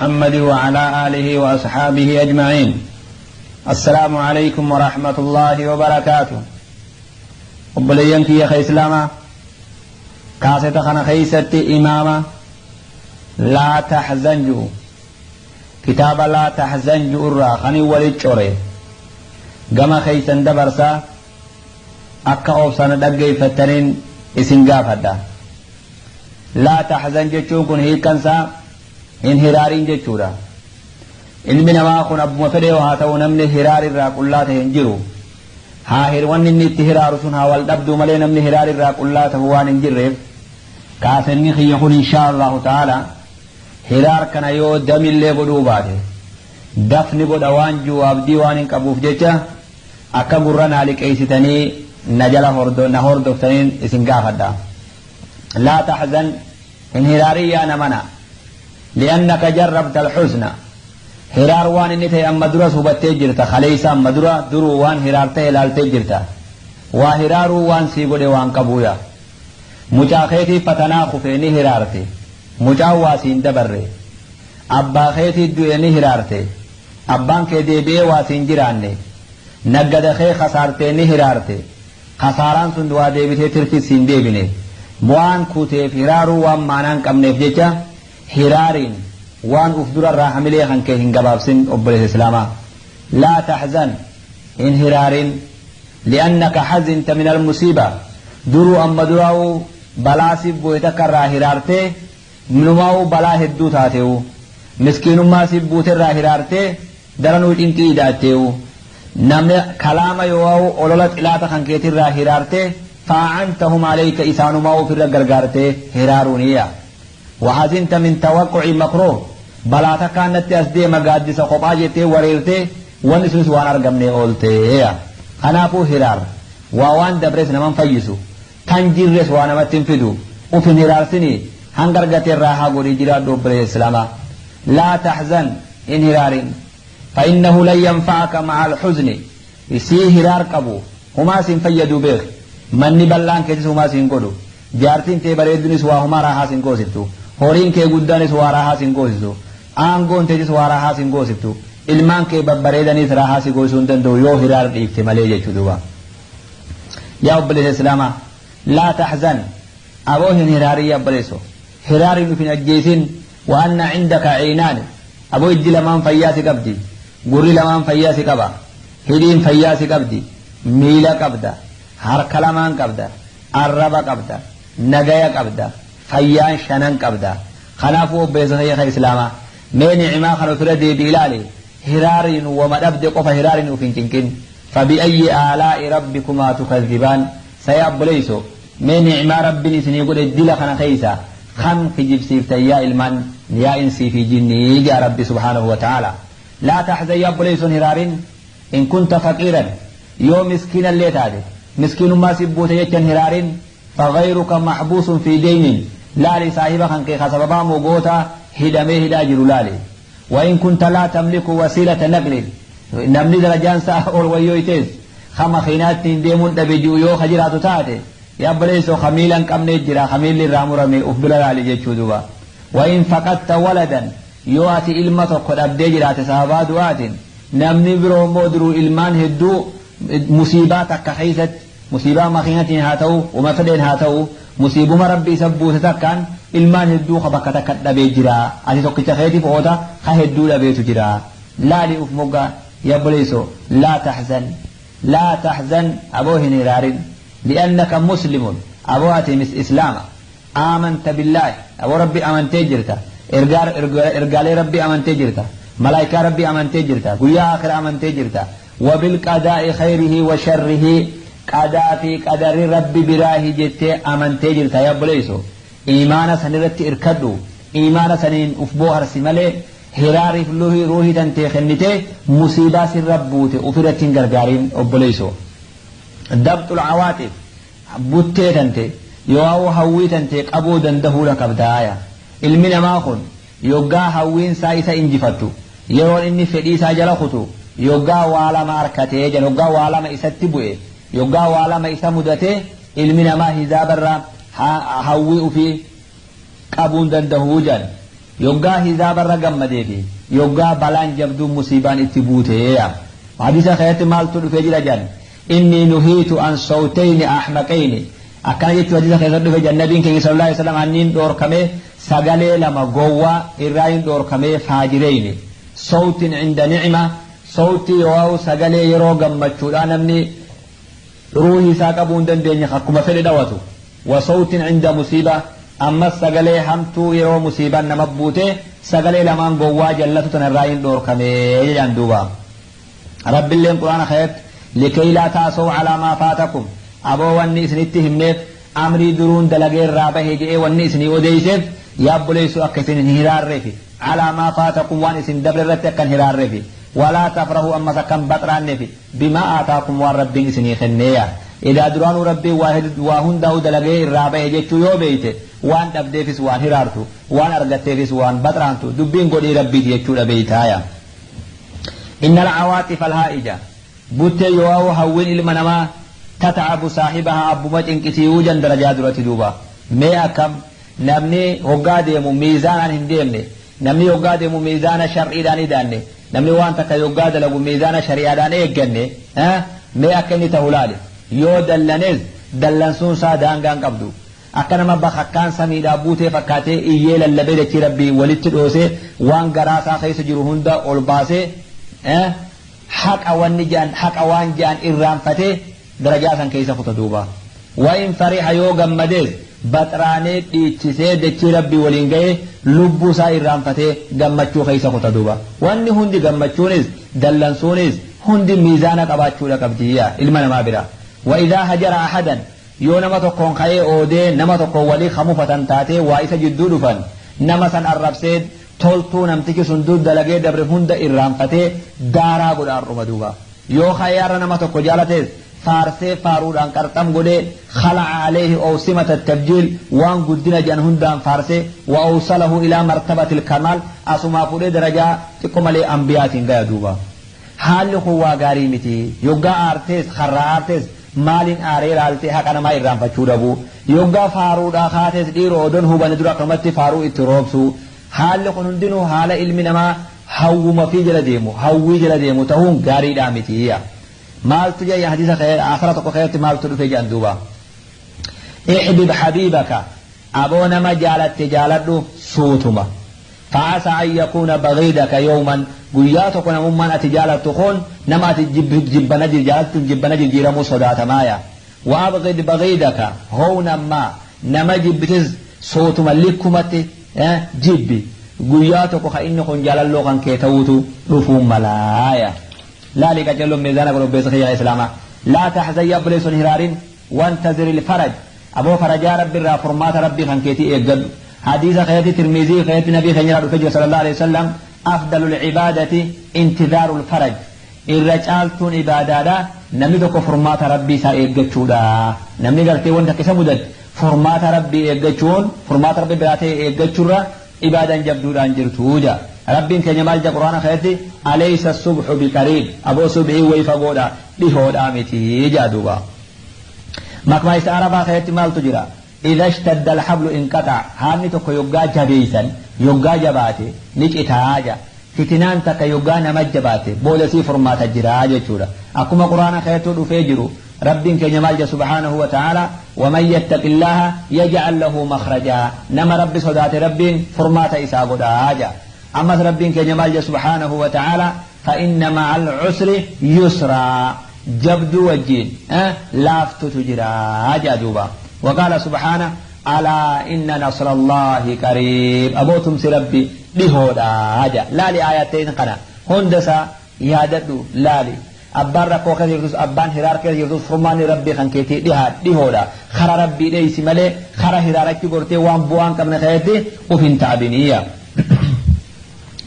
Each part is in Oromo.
محمد وعلى آله وأصحابه أجمعين. السلام عليكم ورحمة الله وبركاته. Obboleeyyan kiyya ka Islaamaa, kaaseta kana keeysatti imaama laa taxzan ju'u, kitaaba laa taxzan ju'u irraa kanin walit core gama keeysan dabarsaa, akka obsaan dhaggeeyfattaniin isin gaafadha. Laa taxzan jechuun kun hiikkansaa hin hiraariin jechuudha. Ilmi namaa kun abbuma fedhe haa ta'u, namni hiraar irraa qullaa ta'e hin jiru. Haa wanni inni itti hiraaru sun haa wal dhabduu malee, namni hiraar irraa qullaa ta'u waan hin jirreef, kaasenni kiyya kun inshaa Allahu ta'ala hiraar kana yoo damillee godhuu baate dafni godha waan jiru abdii waan hin qabuuf jecha, akka gurra naa liqeessitanii na jala na hordoftaniin isin gaafadha. Laa taxzan, hin hiraarin yaa namana. Li'annaka jarrabta alxusna, hiraar waan inni ta'e amma duras hubattee jirta. Kaleeysa amma dura duruu waan hiraar ta'e ilaaltee jirta. Waa hiraaruu waan sii godhe waan qabuuya. Mucaa keetii fatanaa kufee ni hiraarte, mucaan waa siin dabarre. Abbaa keetii du'e ni hiraarte, abbaan kee deebi'ee waa siin jiraanne. Naggada kee kasaartee ni hiraarte, kasaaraan sun waa deebitee tirfis siin deebine. Waan kuteef hiraaruu waan maanaan qabneef jecha, hiraariin waan uf durarraa hamilee kan kee hin gabaabsin. Obboleessa Islaamaa, laa taxzan, hin hiraarin. Li'annaka hazinta min almusiiba, duruu amma duraa'uu balaa si bu'e takka irraa hiraartee, minumaa'uu balaa hedduu taate'u. Miskiinummaa si buute irraa hiraartee, daranuu cinqii idaattee'u. Namni kalaama yoo olola xilaata kan keetirraa hiraartee, faa'antahum alayka, isaanumaa ofirra gargaartee hiraaruuniya. Wahazinta min tawaqquci makruuh, balaa takkaan natti as deema gaaddisa kophaa jettee wareertee, wanni sunis waan argamne oolteeya. Kanaafuu hiraar waa waan dabres naman fayyisu, tan jirres waa namatti hin fidu. Uf hin hiraarsinii, hanga argate irraa haa godhii jiraadhu. Obboleessa Islaamaa, laa taxzan, hin hiraarin. فإنه لن ينفعك مع الحزن, sii hiraar qabu humaa siin fayyaduu beek. Manni bal'aan keetis humaa siin godhu, jaartiin tee bareeddunis waa humaa raahaa siin goosiftu, horiin kee guddaanis waa raahaa siin goosisu, aangoon teetis waa raahaa siin goosiftu, ilmaan kee babbareedaniis raahaa si goosisuu hin danda'u yoo hiraar dhiifte malee jechuu duuba. Yaa obboleessa Islaamaa, laa taxzan, aboo hin hiraarin. Yaa obboleesso, hiraariin uf hin ajjeesin. وأن عندك عينان, aboo ijji lamaan fayyaa si qabdi, gurri lamaan fayyaa si qaba, hidhiin fayyaa si qabdi, miila qabda, harka lamaan qabda, arraba qabda, nagaya qabda, fayyaan shanan qabda. Kanaafuu obboleessa kiyya Islaamaa, mee ni'imaa kana ofirra deebi ilaali. Hiraariin wama dhabde qofa hiraariin uf hin cinqin. فبأي آلاء ربكما تكذبان. Saya obboleeyso, mee ni'imaa Rabbiin isinii godhe dila kana keeysa kam kijibsiiftan, yaa ilmaan, yaa insii fi jinnii, jaa Rabbi سبحانه وتعالى. لا تحزن, yaa obboleeyson, hiraarin. إن كنت فقيرا, yoo miskiina illee taate, miskiinummaa si buute jechan hiraarin. فغيرك محبوس في دين, laali saahiba kan kee sababaa mogoota hidhamee hidhaa jiru laali. وإن كنت لا تملك وسيلة نقل, namni darajaan isaa ol wayyoytees kama kiinaattiin deemuun dhabe ji'u yoo ka jiraatu taate, yaa obboleessoo, ka miila hin qabne jira, ka miilli irraa murame uf bira laali jechuu duuba. وإن فقدت ولدا, yoo ati ilma tokko dhabdee jiraate sababaa du'aatiin, namni biroo immoo duruu ilmaan hedduu musiibaa takka keessatti, musiibaa makiinatiin haa ta'u, uma fedheen haa ta'u, musiibuma Rabbi isa buuse takkaan ilmaan hedduu ka bakka takka dhabee jira. Ati tokkicha keetiif oota, ka hedduu dhabeetu jira. Laali uf moggaa. Yaa obboleessoo, لا تحزن, لا تحزن, aboo hin hiraarin. لأنك مسلم, aboo ati Islaama. آمنت بالله, aboo Rabbi amantee jirta, ergaalee Rabbi amantee jirta, malaayikaa Rabbi amantee jirta, guyyaa aakhira amantee jirta. وبالقضاء خيره وشره, qadaa fi qadarri Rabbi biraahi jettee amantee jirta. Yaa obboleessoo, iimaana sanirratti irkadhu, iimaana saniin uf booharsi malee, hiraariif ruuhii tantee kennitee musiibaa sirra buute ufirratti hin gargaarin. Obboleessoo, ضبط العواطف, buttee tante yoo hawwii tantee qabuu dandahuudha qabdaaya. Ilmi namaa kun yoggaa hawwiin isaa isa injifattu, yeroon inni fedhii isaa jala kutu, yoggaa waa lama harkatee jan, yoggaa waa lama isatti bu'e, yoggaa waa lama isa mudatee, ilmi namaa hizaabarraa hawwii ufii qabuun dandahuu jan. Yoggaa hizaabarra gammadee fi yoggaa balaan jabduun musiibaan itti buuteeya. Hadiisa keessatti maaltu dhufee jira jedhan? Inni nuhiitu an sawtayni ahmaqayni. Akkana jechuun hadiisa keessatti dhufe jedhan nabiin keenya sallallahu alaihi wasallam, anniin dhoorkamee sagalee lama gowwaa irraa hin dhoorkamee faajireyni. Sawtin cinda nicma, sawtii yoo sagalee yeroo gammachuudhaa namni ruuhii isaa qabuu hin dandeenye akkuma fedhe dhawatu. Wa sawtin cinda musiiba, ammas sagalee hamtuu yeroo musiibaan nama buute, sagalee lamaan gowwaa jallatu tanarraa hin dhoorkamee jedhan duuba. Rabbiilleen Quraana keessatti likay laa ta'asaw calaa maa faatakum, aboo wanni isinitti himneef amrii duruun dalagee irraa bahe jedhee wanni isinii odeeyseef, yaa obboleessu, akka isin hin hiraarreefi, calaa maa faatakum, waan isin dabre irratti akka hin hiraarreefi, walaa tafrahu, ammas akka hin baxraanneefi, bimaa aataakum, waan Rabbiin isinii kenneeya. Edaa duraanuu Rabbiin waa hundaa'u dalagee irraa bahe jechuu yoo beeyte, waan dhabdeefis waan hiraartu, waan argatteefis waan baxraantu, dubbiin godhii Rabbiiti jechuudha beeytaaya. Inna alcawaatifa alhaa'ija, buttee yoo hawwiin ilma namaa, tatcabu saahibahaa, abbuma cinqisiiwuu jan darajaa duratti duuba. Mee akkam namni hoggaa deemu miizaanaan hin deemne, namni hoggaa deemu miizaana shar'iidhaan idaanne, namni waan takka yoggaa dalagu miizaana shari'aadhaan eegganne, mee akka inni ta'u laali. Yoo dallanes dallansuun isaa daangaan qabdu, akka nama bakakkaan samiidhaa buutee fakkaatee iyyee lallabee dachii Rabbii walitti dhoosee waan garaa isaa keessa jiru hunda ol baasee, haqa wanni jedhan, haqa waan jedhan irraanfatee darajaa san keessa kuta duuba. Wa'in fariha, yoo gammadees baxraanee dhiichisee dachii Rabbii waliin ga'ee lubbuu isaa irraanfatee gammachuu keessa kuta duuba. Wanni hundi, gammachuunis dallansuunis hundi miizaana qabaachuudha qabdiyya ilma namaa bira. Wa idaa hajara ahadan, yoo nama tokkoon ka'ee oodee nama tokkoon walii kamufatan taatee waa isa jidduu dhufan, nama san arrabsee toltuu namtichi sun dur dalagee dabre hunda irraanfatee daaraa godha har'uma duuba. Yoo ka'ee har'a nama tokko jaalatees faarsee faaruudhaan qarxam godhee, khala'a alayhi awsimata tabjiil, waan guddina jedhan hundaan faarsee, wa awsalahu ilaa martabati kamaal, asumaa fuudhee darajaa xiqqo malee ambiyaatiin gaya duuba. Haalli kun waa gaarii miti. Yoggaa aartees, karraa aartees, maaliin aaree laaltee haqa namaa irraanfachuu dhabu. Yoggaa faaruudhaa kaatees dhiiroo odoon hubanne dura akkanumatti faaruu itti roobsu. Haalli kun hundinuu haala ilmi namaa hawwuma fi jala deemu, hawwii jala deemu ta'uun gaariidhaa miti. Maaltu jedhe hadiisa asara tokko keessatti maaltu dhufe jedhan duuba? Ihbib habiibaka, aboo nama jaalatte jaaladhu suutuma. Fa'asa an yakuuna bagiidaka yawman, guyyaa tokko namummaan ati jaalattu kun nama ati jibbana jaalattuun jibbana jijjiiramuu sodaatamaaya. Wa abgid bagiidaka hownan maa, nama jibbitis suutuma likkumatti jibbi, guyyaa tokko ka inni kun jaalalloo kan kee ta'uutu dhufuu malaaya. Laali qacelloon miizaana godhu obbeessa kiyya islaamaa. Laa tahzan, yaa obboleesson hiraarin, wantazir ilfaraj, aboo farajaa Rabbi irraa, furmaata Rabbii kan keetii eeggadhu. Hadiisa keetti, Tirmizii keetti, nabii keenya irraa dhufe jira sallallahu alaihi wasallam: afdalul ibaadati intidhaarul faraj, irra caaltuun ibaadaadha namni tokko furmaata Rabbii isaa eeggachuudha. Namni gartee wanta akka isa mudatte furmaata Rabbii eeggachuun, furmaata Rabbii biraa ta'e eeggachuurra ibaadaan jabduudhaan jirtu ja. Rabbiin keenya maal jedha Quraana keessatti? Alaysa subhu biqariib, aboo subhii way fagoodha dhihoodha miti jaa duuba. Makmaayisa Arabaa keessatti maaltu jira? Idha ishtadda alhablu inqaxa, haanni tokko yoggaa jabeeysan, yoggaa jabaate ni citaa ja. Fitinaan takka yoggaa nama jabaate boodasii furmaata jira jechuudha. Akkuma Quraana keessatti dhufee jiru, Rabbiin keenya maal jedha subhaanahu wa ta'ala? Waman yattaqillaaha yaj'al lahu makhrajaa, nama Rabbi sodaate Rabbiin furmaata isaa godhaa ja. Ammas Rabbiin keenya maal jedha subhaanahu wa ta'ala? Fa inna ma'al usri yusraa, jabduu wajjiin laaftutu jira jaa duuba. Waqaala subhaana: alaa inna nasra Allaahi qariib, aboo tumsi Rabbi dhihoodha ja. Laali aayatteen kana hunda isaa yaadadhu. Laali, abbaan rakkoo keessa jirtus, abbaan hiraar keessa jirtus, furmaanni Rabbii kan keetii dhihaa dhihoodha. Kara Rabbii dheeysi malee kara hiraarachi gortee waan bu'aan qabne keessatti uf hin ta'abiniya.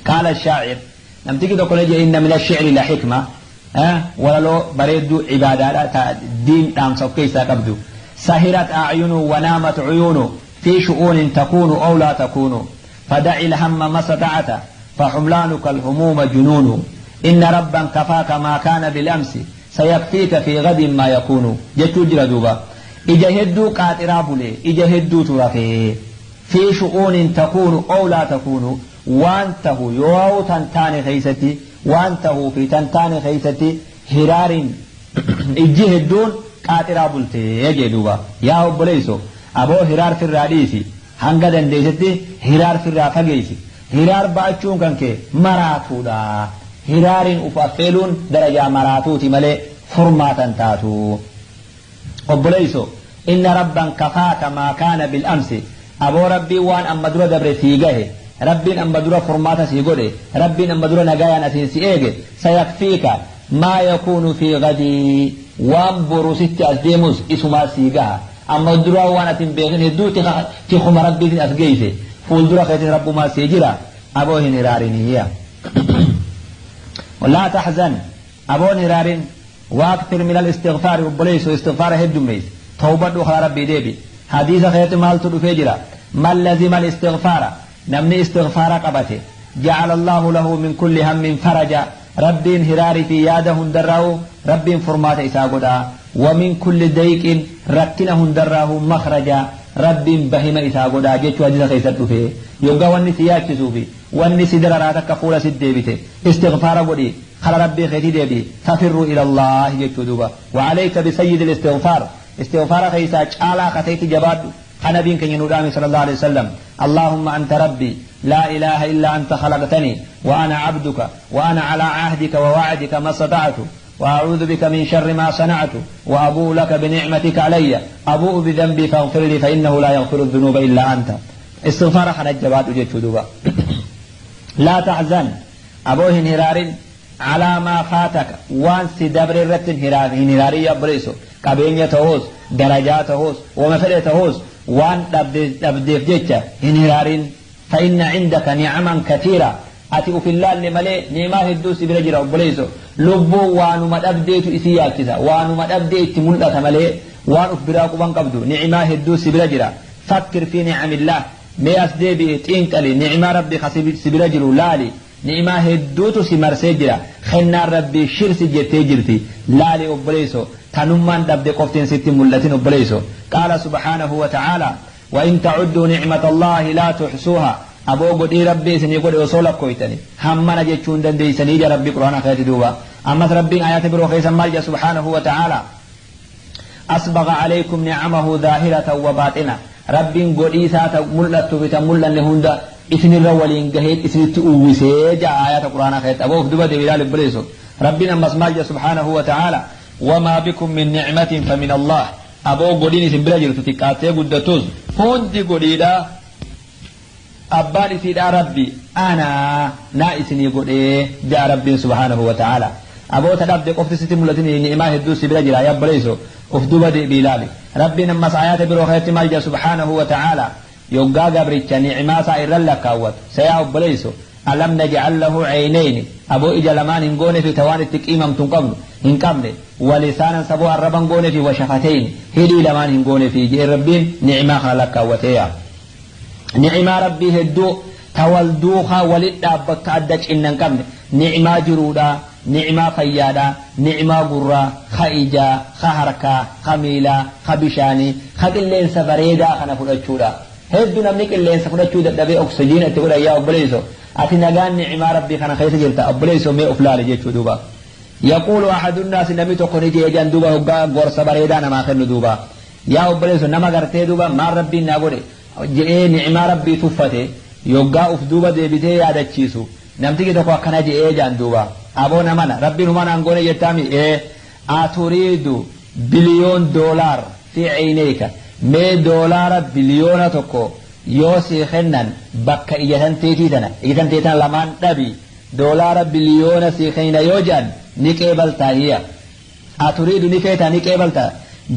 Qaala shaacir, namtichi tokko ne jedhe: inna min ashicri la xikma, walaloo bareedduu cibaadaadha ta diin dhaamsa of keessaa qabdu: sahirat acyunu wanaamat cuyuunu fi shu'uunin takuunu aw laa takuunu, fadaci ilhamma ma statacta فحملانك الهموم جنون، إن ربا كفاك ما كان بالأمس سيكفيك في غد ما يكون jechuu jira duuba. Ija hedduu qaaxiraa bule, ija hedduutu rafee. Fi shu'uunin takuunu ow laa takuunu, waan tahu yoo tan taane keeysatti, waan tahuu fi tan taane keeysatti hiraariin ijji hedduun qaaxiraa bultee jee duuba. Yaa obboleeyso, aboo hiraar firraa dhiisi, hanga dandeeysetti hiraar firraa fageeysi. Hiraar ba'achuun kan kee maraatuudha. Hiraariin uf affeeluun darajaa maraatuuti malee furmaata hin taatu. Obboleeyso, inna Rabban kafaaka maa kaana bil amsi, aboo Rabbiin waan amma dura dabre sii gahe, Rabbiin amma dura furmaata sii godhe, Rabbiin amma dura nagayaan asiin si eege, sayakfiika maa yakuunu fii gadii, waan boru sitti as deemus isumaa sii gaha. Amma duraa waan ati hin beekin hedduu tikuma Rabbiitiin as geeyse, fuuldura keetis Rabbumaa sii jira, aboo hin hiraarinii. Laa tahzan, aboo hin hiraarin. Waakthir minal istighfaari, obboleeyso istighfaara heddummeeysi, tawbadhu, karaa Rabbii deebi. Hadiisa keetti maaltu dhufee jira? Man lazima al-istighfaara, namni istighfaara qabate, ja'ala Allaahu lahu min kulli hammin faraja, Rabbiin hiraari fi yaada hundarraahu Rabbiin furmaata isaa godha, wa min kulli dayqin, rakkina hundarraahu makhraja, Rabbiin bahima isaa godha jechuu hadiisa keessatti dhufe. Yoggaa wanni si yaachisuu fi wanni si dararaa takka fuula sitti deebite, istighfaara godhi, kara Rabbii keetii deebi'i, fafirruu ilallaahi jechuu duuba. Wa aleyka bisayyidil istighfaar, istighfaara keessaa caalaa ka ta'etti jabaadhu, ka nabiin keenya nuu dhaame sallallahu aleyhi wasallam, Allaahumma anta Rabbii, laa ilaaha illaa anta khalaqtanii wa ana abduka wa ana alaa ahdika wa wa'dika mastata'tu wa a'uudhu bika min sharri maa sana'tu wa abu'u laka binicmatika alayya abu'u bidhanbii faghfir lii fa innahu laa yaghfiru dhunuuba illaa anta. Istighfaara kana jabaadhu jechuu duuba. Laa tahzan, aboo hin hiraarin, alaa maa faataka, waan si dabre irratti hin hiraarin yaa obboleeyso, qabeenya tahuus, darajaa tahuus, wama fedhe tahuus, waan dhabdeef jecha hin hiraarin. Fa inna cindaka ni'aman kathiira, ati uf hin laalle malee ni'imaa hedduu si bira jira obboleeyso. Lubbuun waanuma dhabdeetu isii yaachisa, waanuma dhabdee itti mul'ata malee waan uf biraa quban qabdu. Ni'imaa hedduu si bira jira. Fakkir fi ni'amillaah, mee as deebi'i xiinxali, ni'imaa Rabbii ka si bira jiru laali. Ni'imaa hedduutu si marsee jira, kennaan Rabbii shir si jettee jirti, laali obboleeyso, tanummaan dhabde qoftiin sitti hin mul'atin obboleeyso. Qaala subhaanahu wa ta'aalaa, wa in ta'udduu ni'matallaahi laa tuhsuuhaa, aboo godhii Rabbii isinii godhe osoo lakkooytani hammana jechuu hin dandeeysanii ja Rabbii Qur'aana keessatti duuba. Ammas Rabbiin aayaata biroo keessa maal ja subhaanahu wa ta'aalaa? Asbagha alaykum ni'amahu zaahiratan wa baaxina, Rabbiin godhii isaa ta mul'attuu fi ta hin mul'anne hunda isinirra waliin gaheet isinitti uwwisee ja'a aayaata Qur'aanaa keessatti. Aboo of duba deebi ilaali obboleesso. Rabbiin ammas maal jedha subhaanahu wa ta'aala? Wamaa bikum min ni'matin fa min Allaah, aboo godhiin isin bira jirtu xiqqaattee guddattus hundi godhiidha, abbaan isiidhaa Rabbi anaa naa isinii godhee ja'a Rabbiin subhaanahu wa ta'aala. Aboo ta dhabde qofti sitti mul'atin, ni'imaa hedduu si bira jira yaa obboleeyso, uf duuba deebi'i ilaali. Rabbiin ammas aayaata biroo keessatti maal jedha subhaanahu wa ta'aala? Yoggaa gabricha ni'imaa isaa irra lakkaawwatu, sa yaa obboleeyso, alam naj'al lahu ceyneyni, aboo ija lamaan hin goonefi ta waan itti qiimamtu hin qabnu hin qabne, wa lisaanan, saboo arraba hin goonefi, wa shafateyni, hidhii lamaan hin goonefi jedhee Rabbiin ni'imaa kana lakkaawwateeya. Ni'imaa Rabbii hedduu ta wal duukaa walit dhaabbattu ta adda cinna hin qabne, ni'imaa jiruudhaa, ni'imaa fayyaadhaa, ni'imaa gurraa, ka ijaa, ka harkaa, ka miilaa, ka bishaanii, ka qilleensa bareedaa kana fudhachuudha. Heddu namni qilleensa fudhachuu dadhabee oksijiina itti godhan yaa obboleeyso, ati nagaan ni'imaa Rabbii kana keessa jirta obboleeyso, mee uf laali jechuu duuba. Yaquulu ahadunnaasi, namni tokko ni je'e jedhan duuba hoggaa gorsa bareedaa namaa kennu duuba. Yaa obboleesso, nama gartee duuba maal Rabbiin naa godhe je'ee ni'imaa Rabbii tuffate yoggaa uf duuba deebitee yaadachiisu, namtichi tokko akkana je'ee ja'an duuba, aboo namana, Rabbiin humaa naan goone jettaami? Ee. Aturiidu biliyoon doolaar fi ceyneyka, mee doolaara 1 biliyoona yoo sii kennan bakka ija tanteetii tana, ija tantee tana lamaan dhabi, doolaara biliyoona sii kennina yoo je'an ni qeebaltaa? Hiya aturiidu, ni feetaa, ni qeebalta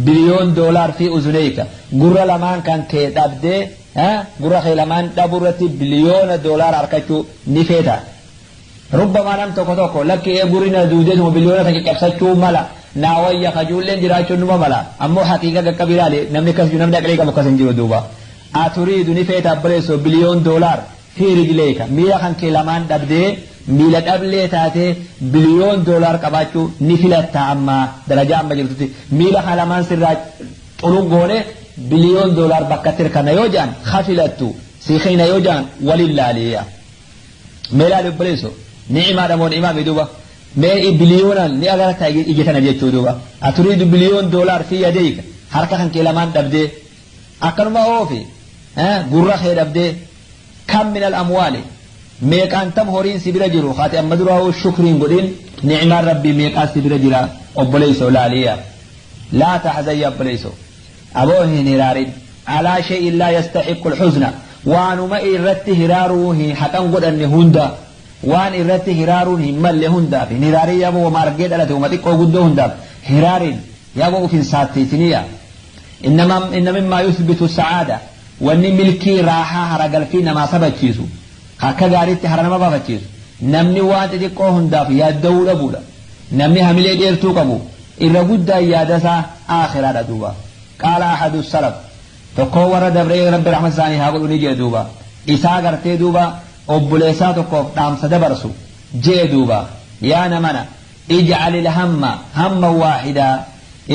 biliyoon doolaar fi uzuneyka, gurra lamaan kan kee dhabdee, gurra kee lamaan dhabuu irratti $1 biliyoona arkachuu ni feeta? Rubbamaa nam tokko tokko lakki, ee gurri na duudeetuma biliyoona takka cabsachuu mala naa wayya kajuulleen jiraachuun numa mala. Ammoo haqiiqa qaqqabi ilaali, namni akkas jiru, namni aqlii qabu akkas hin jiru duuba. Aturiidu, ni feeta obboleessoo, biliyoon doolaar fi rijleeka, miila kan kee lamaan dhabdee miila dhablee taatee $1 biliyoon qabaachuu ni filatta? Amma darajaa amma jirtutti miila kan lamaan sirraa xuluq goone Biliyoon doolaar bakkatti hirkanna yoo jedhan hafilattu sii kennina yoo jedhan walin laaliya. Mee laali obboleesso ni'imaadha moo ni'imaa mi duuba mee biliyoonaan ni agarta ija tana jechuu duuba aturiidu biliyoon doolaar fi yadeyka harka kan kee lamaan dhabdee akkanuma oofi gurra kee dhabdee kam min al amwaali meeqaan tam horiin si bira jiru haati amma duraa shukriin godhin ni'imaan rabbii meeqaa si bira jira obboleesso laaliya. Laa tahzan yaa obboleesso aboo hin hiraarin alaa shay'in laa yastahiqqu al-huzna waanuma irratti hiraaruu hin haqan godhanne hunda waan irratti hiraaruun hin malle hundaaf hin hiraarin yaaboo wama argee dhalate wama xiqqoo guddoo hundaaf hiraarin yaaboo uf hin saatteessiniya. Inna mimmaa yuthbitu sa'aada wanni milkii raahaa haragalfii namaa sabachiisu akka gaariitti hara nama baafachiisu namni waan xixiqqoo hundaaf yaadda'uu dhabuudha. Namni hamilee dheertuu qabu irra guddaan yaadasaa aakhiraadha duuba. Qaala ahadu salaf tokkoo warra dabree rabbi rahmata isaanii haa godhu ni jee duuba isaa gartee duuba obboleessaa tokkoof dhaamsa dabarsu jee duuba yaa namana ij'alil hamma hamma waahidaa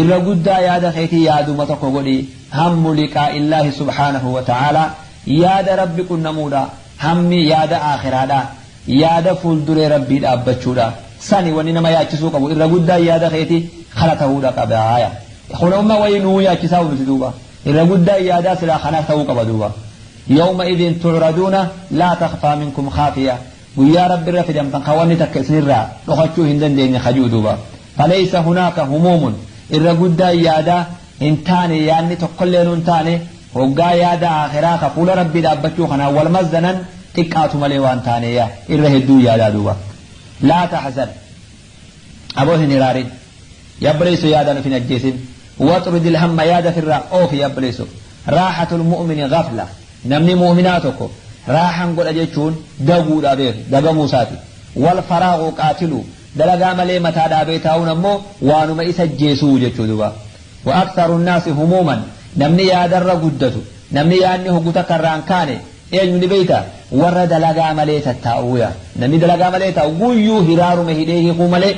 irra guddaa yaada keetii yaaduma tokko godhi hammu liqaa'illaahi subhaanahu wa ta'aalaa yaada rabbi qunnamuudha hammi yaada aakhiraadha yaada fuulduree rabbii dhaabbachuudha sani wanni nama yaachisuu qabu irra guddaa yaada keetii kana ta'uudha qabaaya. Kun umma wayii nuu yaachisaa nuti duuba irra guddaa yaadaa silaa kana ta'uu qaba duuba. Yawma idin tucraduuna laa takfaa minkum khaafiya guyyaa rabbi irra fidamtan kan wanni takka isinirraa dhokachuu hin dandeenye kajuu duuba. Falaysa hunaaka humuumun irra guddaa yaadaa hin taane yaadni tokkollee nuun taane hoggaa yaada akhiraa ka fuula rabbii dhaabbachuu kanaan wal mazzanan xiqqaatu malee waan taaneya irra hedduu yaadaa duuba. Laa tahzan aboo hin hiraarin yabboleessu yaadaan of hin ajjeesin waxrud ilhamma yaada firraa oofi yabboleessu. Raaxatul mu'mini gafla namni mu'minaa tokko raaxan godha jechuun daguudha beeku dagamuu isaati. Wal faraaqu qaatilu dalagaa malee mataa dhaabee taa'uun ammoo waanuma isa jeesuu jechuu duuba. Wa aktharu nnaasi humuuman namni yaadarra guddatu namni yaadni hoggu takka irraa hin kaane eenyu ni beeyta warra dalagaa malee tattaa'uuya. Namni dalagaa malee taa'u guyyuu hiraaruma hidhee hiikuu malee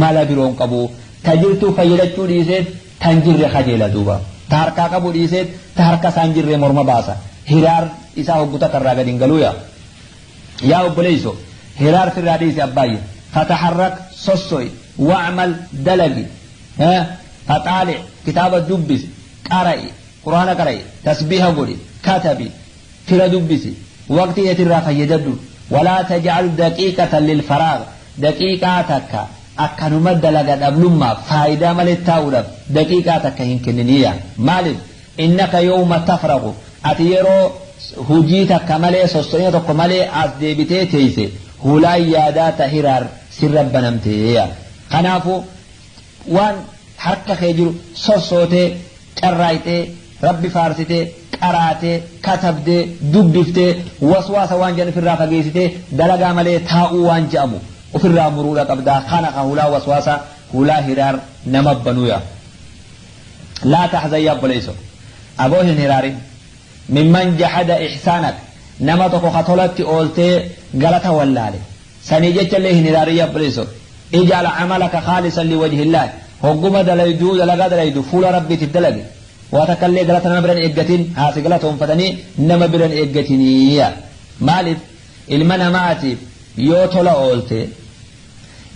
mala biroon qabu. Ta jirtuu fayyadachuu dhiiseet tan jirre kajeela duuba. Ta harkaa qabu dhiiseet ta harka isaan jirre morma baasa. Hiraar isaa hoggu takka irraa gadi hin galuuya. Yaa obboleeyso hiraar firraa dhiisi abbaayye. Fataharrak sosso'i wa'mal dalagi faxaali kitaaba dubbisi qara'i quraana qara'i tasbiiha godhi katabi fira dubbisi waqtii eetirraa fayyadadhu. Walaa taj'al daqiiqatan lilfaraag daqiiqaa takka akkanuma dalaga dhablummaaf faayidaa malee taa'uudhaaf daqiiqaa takka hin kenniniya. Maaliif innaka yawma tafragu ati yeroo hujii takka malee sosso'ina tokko malee as deebitee teeyse hulaan yaadaa ta hiraar sirra banamteeya. Kanaafu waan harka kee jiru sossootee carraayxee rabbi faarsitee qaraatee katabdee dubbiftee waswaasa waan jedhan ofirraa fageessitee dalagaa malee taa'uu waan je'amu ofirraa muruudha qabdaa. Kana ka hulaa waswaasa hulaa hiraar nama banuuya. Laa tahzan yaa obboleeyso aboo hin hiraarin mimman jahada ihsaanak nama tokko ka tolatti ooltee galata wallaale sanii jechallee hin hiraarin yaa obboleeyso. Ij'al camalaka khaalisan liwajhillaah hogguma dalayduu dalagaa dalaydu fuula rabbiitiif dalagi waa takkallee galata nama biran eeggatin haasi galatoonfatanii nama biran eeggatiniiya. Maaliif ilma namaatiif yoo tola oolte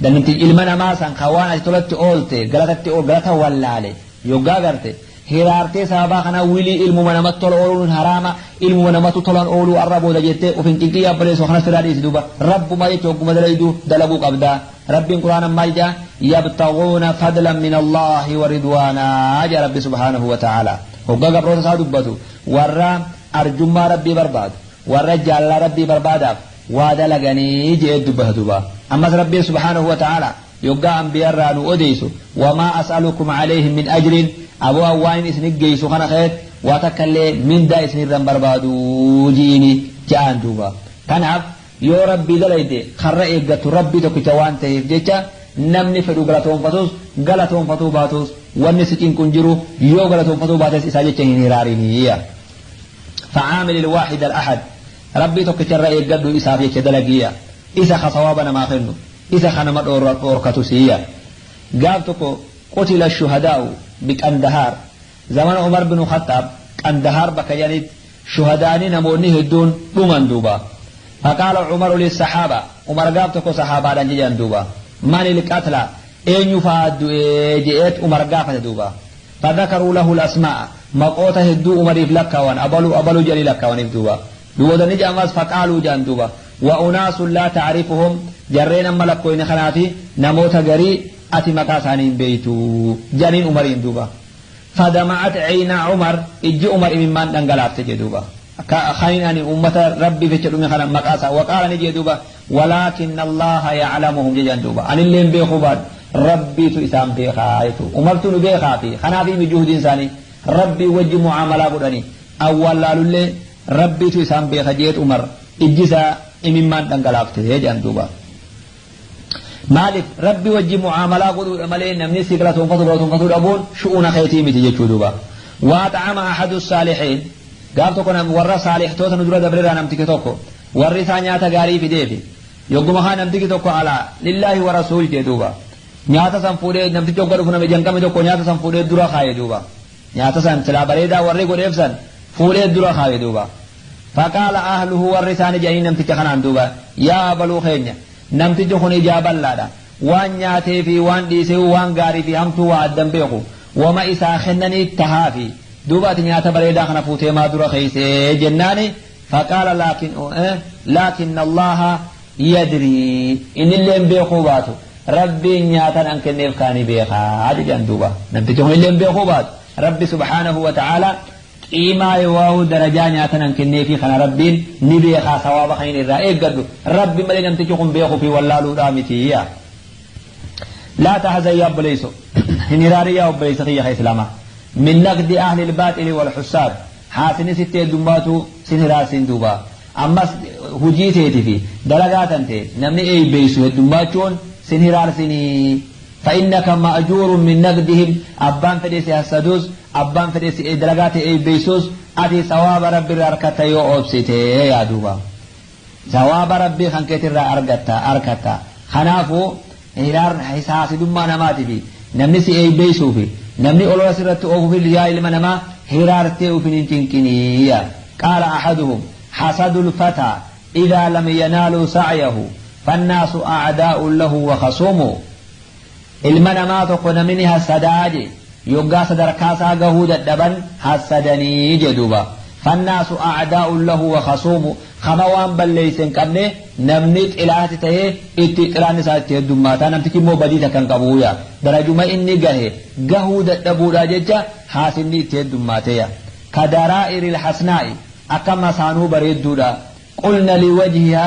danti ilma namaa san ka waan ati tolatti oolte galatatti galata wallaale yoggaa garte hiraartee sababaa kana wilii ilmuma namatti tola ooluun haraama ilmuma namatti tolan ooluu arra booda jettee uf hin cinqii abboleessoo kanas irraa dhiisi duuba. Rabbuma jecha hogguma dalayduu dalaguu qabdaa. Rabbiin quraana maal jedha yabtaguuna fadlan min Allaahi wa ridwaanaa jedha rabbi subhaanahu wa ta'aalaa. Hoggaa gabroota isaa dubbatu warra arjummaa rabbii barbaadu warra jaalala rabbii barbaadaaf waa dalaganii jedhee dubbata duuba. Ammas rabbiin subhaanahu wa ta'aalaa yoggaa anbiyarraa nu odeessu wamaa as'alukum alayhi min ajrin aboo waan isin geessu kana keet waa takkallee mindaa isinirra hin barbaadu jiini ja'aan duuba. Kanaaf yoo rabbii dalayde karra eeggattu rabbii tokkicha waan ta'eef jecha namni fedhu galatoonfatus galatoonfatuu baatus wanni si cinqu hin jiru yoo galatoonfatuu baates isaa jecha hin hiraariniyya. Facaamil ilwaahid al-ahad rabbii tokkicharra eeggadhu isaaf jecha dalagiyya. Isa ka sawaaba namaa kennu isa ka nama dhoorkatu siyya. Gaaf tokko qutila shuhadaa'u biqandahaar zamana Umar bin Khattaab Qandahaar bakka jedhanitti shuhadaanii namoonni hedduun dhuman duuba. Faqaala Umaru lissahaaba, Umar gaaf tokko sahaabaadhaan jedhan duuba. Manil qatla, eenyu fa'aa du'ee je'eet Umar gaafate duuba. Fadhakaruu lahu al-asmaa'a, maqoota hedduu Umariif lakkaawan, abalu abalu jedhanii lakkaawaniif duuba. Duuba ni jedhamas faqaaluu jedhan duuba. Wa unaasun laa ta'rifuhum, jarreen amma lakkooyne kanaafi namoota garii ati maqaa isaanii hin beeytu jedhaniin Umariin duuba. Fadama'at cayna Umar, ijji Umar imimmaan dhangalaafte jedhe duuba. Kanin ani ummata Rabbiif jecha dhume kana maqaa isaa waqaala ni jedhe duuba, walaakinna Allaha ya'lamuhum jedhan duuba. Anillee hin beekuu baadhu, Rabbiitu isaan beekaa jechuudha. Umartu nu beekaa fi kanaaf imi juhdiin isaanii Rabbii wajji mu'aamalaa godhanii awwaallaalullee Rabbiitu isaan beeka jeet Umar ijji isaa imimmaan dhangalaafte jedhan duuba. Maaliif Rabbi wajji mu'aamalaa godhuudha malee namni si galatoonfatu galatoonfatuu dhabuun shu'uuna keetii miti jechuu duuba. Waa xa'ama ahadu saalihiin, gaaf tokko warra saalihtoota nu dura dabreerraa namtichi tokko warri isaa nyaata gaarii fideefi yogguma kaa namtichi tokko alaa lillaahi wa rasuul jee duuba. Nyaata san fuudhee namtichi hogga dhufu nama ija hin qabne tokko nyaata san fuudhee dura kaaye duuba. Nyaata san silaa bareedaa warri godheef san fuudhee dura kaaye duuba. Faqaala ahluhu, warri isaanii jedhanii namticha kanaan duuba, yaa abaluu keenya, namtichi kun ijaa bal'aadha. Waan nyaatee fi waan dhiisee waan gaarii fi hamtuu waa addan beeku. Wama isaa kennanii tahaafi. Duuba ati nyaata bareedaa kana fuutee maa dura keeysee jennaani, faqaala laakinna Allaha yadrii, innillee beekuu baatu Rabbiin nyaatan an kenneef kaani beekaa jedhan duuba. Namtichi kun illee beekuu baatu Rabbi subhaanahu wa ta'ala qiimaa yoo darajaa nyaatan an kenneefi kana Rabbiin ni beekaa, sawaaba kan irraa eeggadhu Rabbi malee namtichi kun beekuu fi wallaaluudhaa miti. Laa tahzan yaa obboleeyso, hin hiraarin yaa obboleeysa kiyya ka islaamaa, min naqdi ahli ilbaaxili wal hussaad, haasini sitti heddummaatu sin hiraarsin duuba. Ammas hujii teeti fi dalagaa tante namni eeybeeysu heddummaachuun sin hiraarsinii. Fa'innaka ma'juurun min naqdihim, abbaan fedhe si hassaduus, abbaan fedhe si dalagaa tee eeybeeysuus, ati sawaaba Rabbi irraa arkatta yoo obsite yaa duuba. Sawaaba Rabbii kan keetirraa argatta arkatta. Kanaafuu hiraar haasidummaa namaati fi namni si eeybeeysuu fi namni olola sirratti oofuuf yaa ilma namaa hiraartee ufin hin cinqinii. Qaala ahaduhum hasadul fataa idaa lam yanaaluu sa'yahu fannaasu a'daa'un lahu wa khasuumu. Ilma namaa tokko namni ni hassadaa je yoggaa sadarkaa isaa gahuu dadhaban hassadanii je duuba. Fannaasu a'daa'un lahu wa khasuumu, kama waan balleeyse hin qabne namni xilaati tahee itti xilaan isaa itti heddummaata, namtichi immoo badii takka hin qabu yaa darajuma inni gahe gahuu dadhabuudha jecha haasinni itti heddummaate yaa. Ka daraa'iril hasnaa'i, akka masaanuu bareedduudha, qulna liwajhiha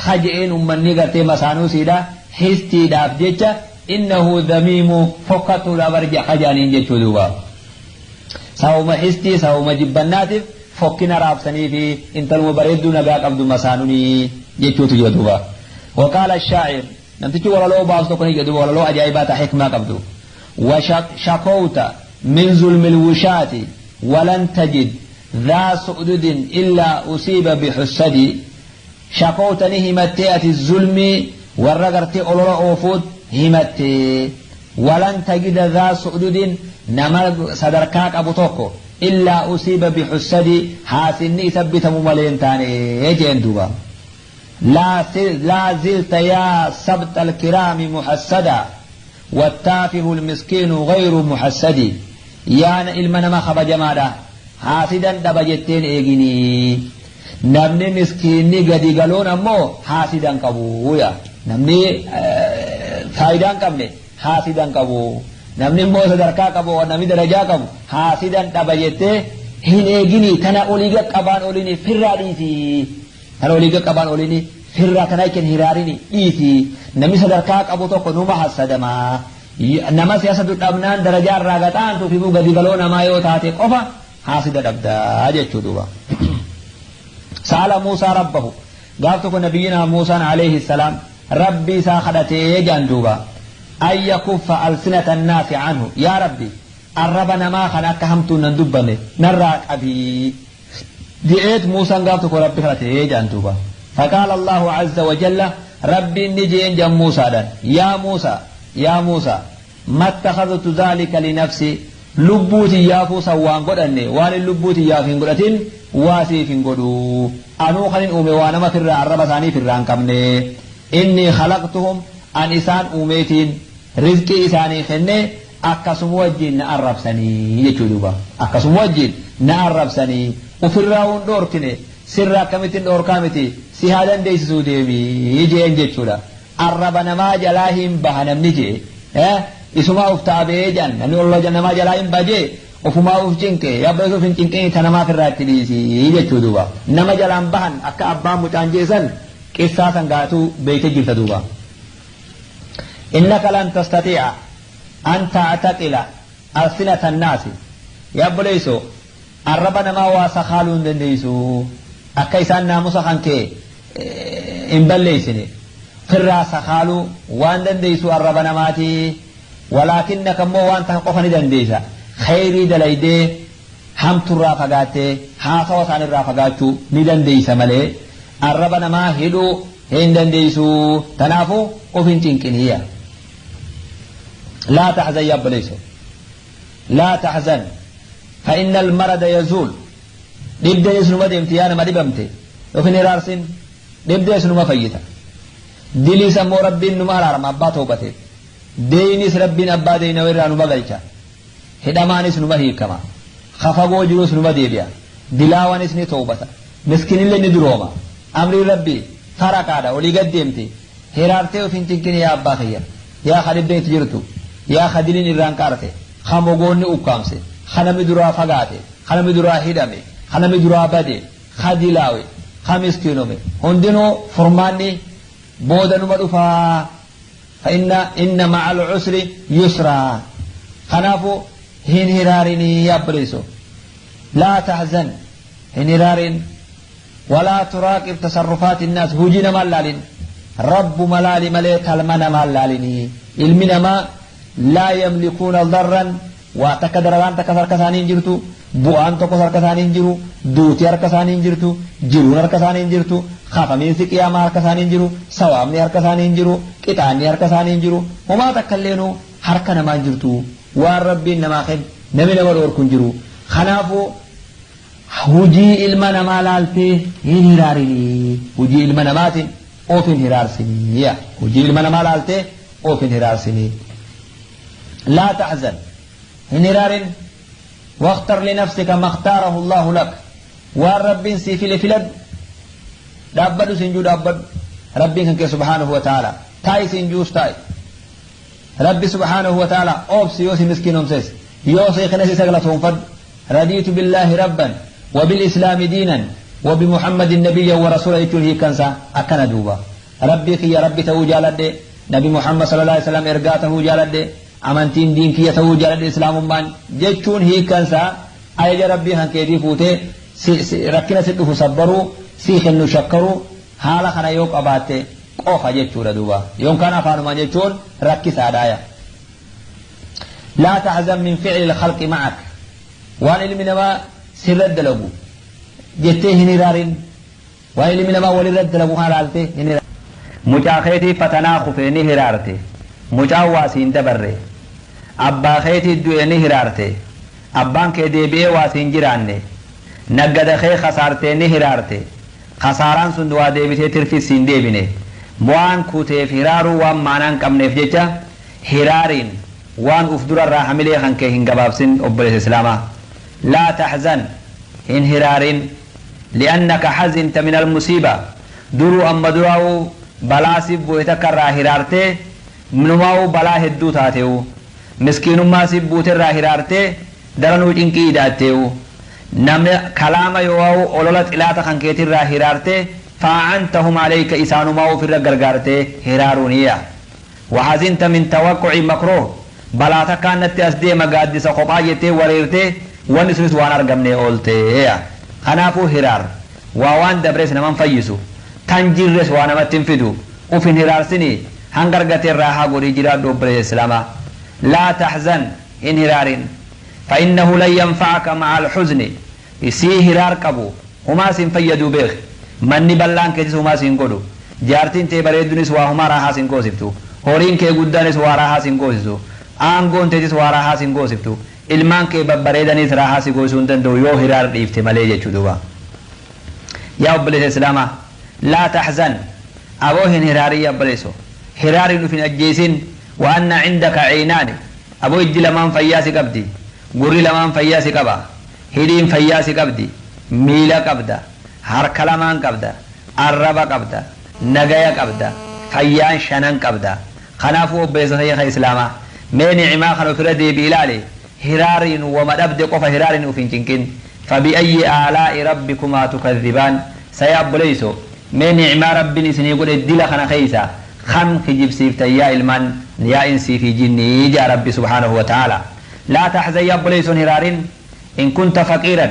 ka je'een ummanni gartee masaanuu siidha histiidhaaf jecha innahu dhamiimu, fokkattuudha bar ka je'aniin jechuu duuba. Sababuma histii, sababuma jibbannaatiif fokkina raabsanii fi intaluma bareedduu nagaa qabdu masaanunii jechuutu jira duuba. Waqaala shaacir, namtichi walaloo baasu tokko ni jedhu duuba, walaloo ajaa'ibaa ta hikmaa qabdu. Washakowta min zulmil wushaati walan tajid dhaa su'dudin illaa usiiba bixussadi. Shakowta ni himattee, ati zulmii warra gartee olola oofuut himattee, walan tajida dhaa su'dudin, nama sadarkaa qabu tokko, illaa usiiba bixussadi, haasinni isa bitamu malee hin taane jeen duuba. Laa zilta yaa sabxa alkiraami muhassada wattaafihu almiskiinu gayru muhassadi. Yaa ilma nama kabajamaadha, haasidan dhaba jetteen eeginii, namni miskiinni gadi galoon ammoo haasidan qabu yaa. Namni faayidaa hin qabne haasidan qabu, namni immoo sadarkaa qabu, namni darajaa qabu haasidan dhaba jettee hin eeginii. Tana olii qaqqabaan oliini firraa dhiisii, tana olii qaqqabaan oliini firraa tana jecha hiraarini dhiisii. Namni sadarkaa qabu tokko numa hassadamaa. Nama siyaasa dhabnaan darajaa irraa gaxaantu fi gadi galoo namaa yoo taate qofa haasida dhabdaa jechuu duuba. Sa'ala Muusaa rabbahu, gaaf tokko nabiyyinaa Muusaan alayhi salaam Rabbi isaa kadhatee jedhan duuba, an yakuffa alsinata annaasi anhu, yaa Rabbi, arraba namaa kana akka hamtuun nan dubbanne narraa qabii je'eet Muusaan gaaf tokko Rabbi kadhatee jedhan duuba. Faqaala Allahu azza wa jalla, Rabbiin ni je'een jedhan Muusaadhaan, yaa Muusaa, yaa Muusaa, mattakhadhtu dhaalika linafsi. Lubbuu tiyyaafuu san waan godhanne waan hin lubbuu tiyyaaf hin godhatin waa siif hin godhu. Anuu kanin uume waa nama firraa arraba isaanii firraa hin qabne. Inni khalaqtuhum an isaan uumeetiin rizqii isaanii kenne akkasuma wajjin na arrabsanii jechuu duuba. Akkasuma wajjin na arrabsanii ofirraa hin dhoorkine sirra akkamittiin dhoorkaa miti si haa dandeessisuu deemii jeen jechuudha. Arraba namaa jalaa hin baha namni jee isumaa uf taabee jedhan namni olla namaa jalaa hin baha jee ofumaa uf cinqe yabba uf hin cinqin ta namaaf irraa itti dhiisii jechuu duuba. Nama jalaan bahan akka abbaan mucaan jeesan qissaa san gaatuu beeyte jirta duuba. Innaka lan tastatii'a an ta'taqila alsinata annaasi yabboleeyso arraba namaa waa sakaaluu hin dandeeysu akka isaan naamusa kan kee hin balleeysine firraa sakaaluu waan dandeeysu arraba namaati walaakinnaka immoo waan takka qofa ni dandeeysa khayrii dalaydee hamturraa fagaattee haasawa isaanirraa fagaachuu ni dandeeysa malee arraba namaa hidhuu hin dandeeysu tanaafuu of hin cinqiniyya. لا تحزن يا بليسو لا تحزن فإن المرض يزول dhibdeen isinuma deemti yaa nama dhibamte yookiin hiraarsin dhibdeen isinuma fayyita diliis ammoo rabbiin numa araarama abbaa toobateef deeynis rabbiin abbaa deeyna irraa numa galcha hidhamaanis numa hiikama kafagoo jirus numa deebi'a dilaawanis ni toobata miskinillee ni durooma amriin rabbii faraqaadha olii gad deemte hiraartee of hin cinqini yaa abbaa kiyya yaa ka dhibdeen itti jirtu yaa ka diliin irraan qaarte ka mogoonni ukkaamse ka namni duraa fagaate ka namni duraa hidhame ka namni duraa bade ka dilaawe ka miskiinome hundinuu furmaanni booda numa dhufaa فإن إن مع العسر يسرا خنافو هن هرارني يا بريسو لا تحزن هن هرارين ولا تراقب تصرفات الناس هجينا مالالين رب ملالي ملي تلمنا مالاليني علمنا ما لا يملكون ضرا وتكدر وان تكسر كسانين جرتو bu'aan tokko harka isaanii hin jiru duuti harka isaanii hin jirtu jiruun harka isaanii hin jirtu kafamiinsi qiyaamaa harka isaanii hin jiru sawaabni harka isaanii hin jiru qixaanni harka isaanii hin jiru homaa takka illeenuu harka namaa hin jirtu waan rabbiin namaa kennu namni nama dhoorku hin jiru kanaafuu hujii ilma namaa laaltee hin hiraarinii hujii ilma namaatiin of hin hiraarsinii hujii ilma namaa laaltee of hin hiraarsinii laa tahzan hin hiraarin واختر لنفسك ما اختاره الله لك والرب سيفل فلد دابد سنجو دابد ربي كنك سبحانه وتعالى تاي سنجوس تاي ربي سبحانه وتعالى أوبس يوسي مسكين أمسيس يوسي خنسي سقلتهم فد رضيت بالله ربا وبالإسلام دينا وبمحمد النبي ورسوله يتوه كنسا أكن دوبا ربي خي ربي تو جالد نبي محمد صلى الله عليه وسلم إرقاته جالد amantiin diin kiyya ta'uu jaaladhe islaamummaan jechuun hiikkansaa ajaja rabbii kan keetii fuutee rakkina si dhufu sabbaruu si kennu shakkaruu haala kana yoo qabaatte qofa jechuudha duuba yookaan afaanumaan jechuun rakkisaadhaaya. لا تحزن من فعل الخلق معك waan ilmi namaa sirra dalagu jettee hin hiraarin waan ilmi namaa walirra dalagu kana laalte hin hiraarin. Mucaa keetii fatanaa kufee ni hiraarte mucaan waa siin dabarre abbaa keetii du'e ni hiraarte abbaan kee deebi'ee waa siin jiraanne naggada kee kasaartee ni hiraarte kasaaraan sun waa deebitee tirfis siin deebine waan kuteef hiraaruu waan maanaa hin qabneef jecha hiraariin waan uf durarraa hamilee kan kee hin gabaabsin obboleessa islaamaa laa tahzan hin hiraarin li'annaka hazinta min almusiiba duruu amma duraa'uu balaa siif bu'e takka irraa hiraartee numaa'uu balaa hedduu taateewu miskiinummaa siif buute irraa hiraartee daranuu cinqii idaatteewu namni kalaama yoo olola xilaata kan keetirraa hiraartee faa'antahum alayka isaanumaa ofirra gargaartee hiraaruuniya wahazinta min tawaqquci makruh balaa takkaan natti as deema gaaddisa kophaa jettee wareertee wanni sunis waan argamne ooltee kanaafuu hiraar waa waan dabres naman fayyisu tan jirres waa namatti hin fidu uf hin hiraarsinii hanga argate irraa haa godhii jiraadhu obboleessa islaamaa laa tahzan hin hiraarin فإنه لن ينفعك مع الحزن سي هرار قبو هما سين فيدو بيخ manni bal'aan keetis humaa siin godhu jaartiin tee bareeddunis waa humaa raahaa siin goosiftu horiin kee guddaanis waa raahaa siin goosisu aangoon teetis waa raahaa siin goosiftu Ilmaan kee babbareedaniis raahaa si goosuu hin danda'u yoo hiraar dhiifte malee jechuu duuba. Yaa obboleessa Islaamaa, laa taxzan, aboo hin hiraarin yaa obboleesso, hiraarin uf hin ajjeesin. Wa anna cindaka caynaani, aboo ijji lamaan fayyaa si qabdi, gurri lamaan fayyaa si qaba, hidhiin fayyaa si qabdi, miila qabda, harka lamaan qabda, arraba qabda, nagaya qabda, fayyaan shanan qabda. Kanaafuu obboleessa kiyya Islaamaa, mee nicimaa kana ofirra deebi ilaali. Hiraariin wama dhabde qofa hiraariin uf hin cinqin. Fabi'ayyi aalaa'i rabbikumaa tukadhibaan. Saya obboleeyso, mee nicmaa Rabbiin isinii godhe dila kana keeysa kam kijibsiiftan yaa ilmaan yaa insii fi jinnii jaa Rabbi subhaanahu wa ta'ala. Laa taxzan, yaa obboleeyson hiraarin. In kunta faqiiran,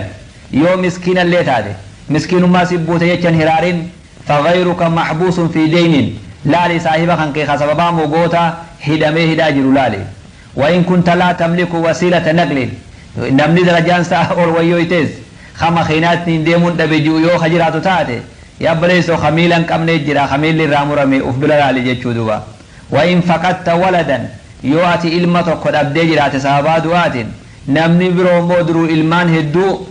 yoo miskiinallee taate, miskiinummaa si buute jechan hiraarin. Faghayruka maxbuusun fi deynin, laali saahiba kan kee ka sababaa mogoota hidhamee hidhaa jiru laali. وإن كنت لا تملك وسيلة نقل، namni darajaan isaa ol wayyoytees ka makiinaattiin deemuun dhabe ji'u yoo ka jiraatu taate, yaa obboleessoo, ka miila hin qabne jira, ka miilli irraa murame uf bira laali jechuu duuba. وإن فقدت ولدا، yoo ati ilma tokko dhabdee jiraate sababaa du'aatiin, namni biroo immoo duruu ilmaan hedduu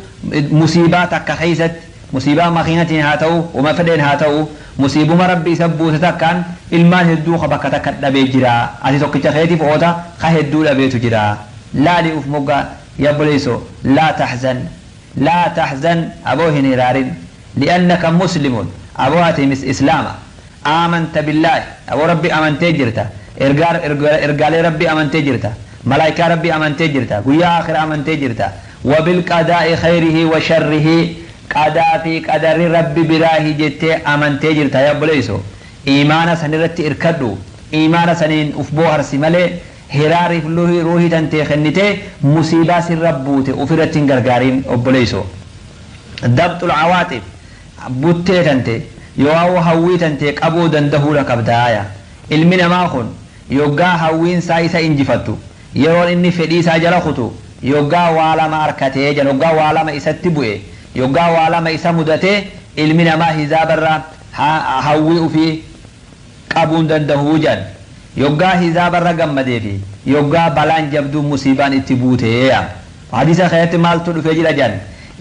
musiibaa takka keeysatti, musiibaa makiinatiin haa ta'u, uma fedheen haa ta'u, musiibuma Rabbi isa buuse takkaan ilmaan hedduu ka bakka takka dhabee jira. Ati tokkicha keetiif oota, ka hedduu dhabeetu jira. Laali uf moggaa yaa obboleesso. Laa taxzan, laa taxzan, aboo hin hiraarin. لأنك مسلم، aboo ati mis islaama. آمنت بالله، aboo Rabbi amantee jirta, ergaalee Rabbi amantee jirta, malaayikaa Rabbi amantee jirta, guyyaa aakhira amantee jirta. وبالقضاء خيره وشره، qadaa fi qadarri Rabbi biraahi jettee amantee jirta. Yaa obboleeyso, iimaana sanirratti irkadhu, iimaana saniin uf booharsi malee hiraariif ruuhii tantee kennitee musiibaa sirra buute ufirratti hin gargaarin obboleeyso. ضبط العواطف، buttee tante yoo hawwii tantee qabuu dandahuudha qabdaaya. Ilmi namaa kun yoggaa hawwiin isaa isa injifattu, yeroon inni fedhii isaa jala kutu, yoggaa waa lama harkatee jan, yoggaa waa lama isatti bu'e, yoggaa waa lama isa mudatee, ilmi namaa hizaabarra hawwii ufii qabuun dandahuu jan. Yoggaa hizaabarra gammadee fi yoggaa balaan jabduu musiibaan itti buuteeya. Hadiisa keessatti maaltu dhufee jira jan?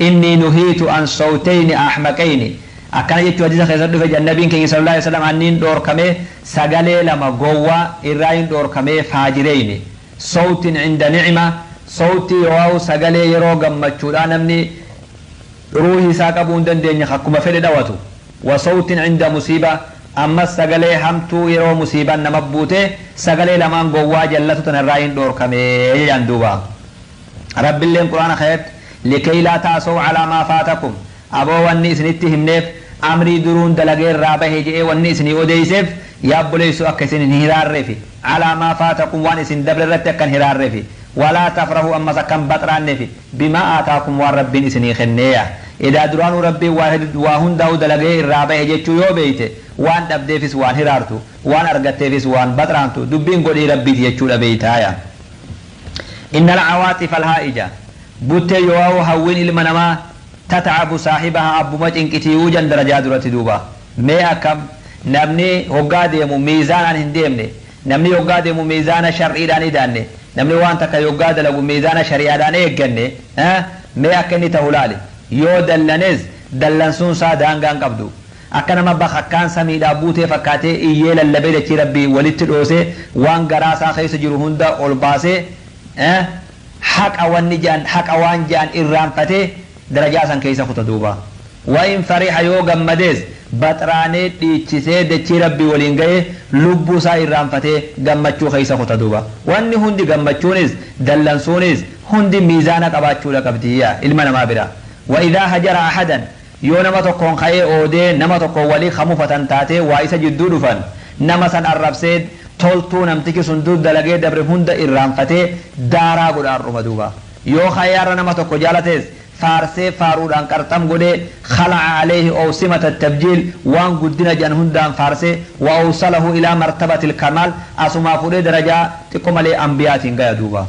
إني نهيت عن صوتين أحمقين, akkana jechuu hadiisa keessatti dhufe jan nabiin keenya صلى الله عليه وسلم. Anniin dhoorkamee sagalee lama gowwaa irraa hin dhoorkamee faajireyni. صوت عند نعمة, sawtii yoo sagalee yeroo gammachuudhaa namni ruuhii isaa qabuu hin dandeenye akkuma fedhe dhawatu. وصوت عند مصيبة, ammas sagalee hamtuu yeroo musiibaan nama buute. Sagalee lamaan gowwaa jallatu tanarraa hin dhoorkamee jedhan duuba. Rabbiilleen Quraana keessatti لكي لا تأسوا على ما فاتكم, aboo wanni isinitti himneef amrii duruun dalagee irraa bahe je'ee wanni isinii odeeyseef yaa obboleessu akka isin hin hiraarreefi. على ما فاتكم, waan isin dabre irratti akkan hiraarreefi. ولا تفرحوا, ammas akkan baxraanneefi, بما آتاكم, waan Rabbiin isinii kenneeya. Edaa duraanuu Rabbiin waa hundaa'u dalagee irraa bahe jechuu yoo beeyte, waan dhabdeefis waan hiraartu, waan argatteefis waan baxraantu, dubbiin godhii Rabbiiti jechuudha beeytaaya. إن العواطف الهائجة, buttee yoo hawwiin ilma namaa, تتعب صاحبها, abbuma cinqitiiyuu jan darajaa duratti duuba. Mee akkam namni hoggaa deemu miizaanaan hin deemne, namni hoggaa deemu miizaana shar'iidhaan idaanne, namni waan takka yoggaa dalagu miizaana shari'aadhaan eegganne, mee akka inni ta'u laali. Yoo dallanes dallansuun isaa daangaan qabdu, akka nama bakakkaan samiidhaa buutee fakkaatee iyyee lallabee dachii Rabbii walitti dhoosee waan garaa isaa keessa jiru hunda ol baasee, haqa wanni jedhan, haqa waan jedhan irraanfatee darajaa san keessa kuta duuba. وإن فرح, yoo gammadees baxraanee dhiichisee dachii Rabbii waliin ga'ee lubbuu isaa irraanfatee gammachuu keessa kuta duuba. Wanni hundi, gammachuunis dallansuunis hundi miizaana qabaachuudha qabdiyya ilma namaa bira. وإذا هجر أحدا, yoo nama tokkoon ka'ee oodee nama tokkoon walii kamufatan taatee waa isa jidduu dhufan, nama san arrabsee toltuu namtichi sun dur dalagee dabre hunda irraanfatee daaraa godha har'uma duuba. Yoo ka'ee har'a nama tokko jaalatees faarsee faaruudhaan qarxam godhee خلع عليه أوسمة التبجيل, waan guddina jedhan hundaan faarsee وأوصله إلى مرتبة الكمال, asumaa fuudhee darajaa xiqqoo malee ambiyaatiin gaya duuba.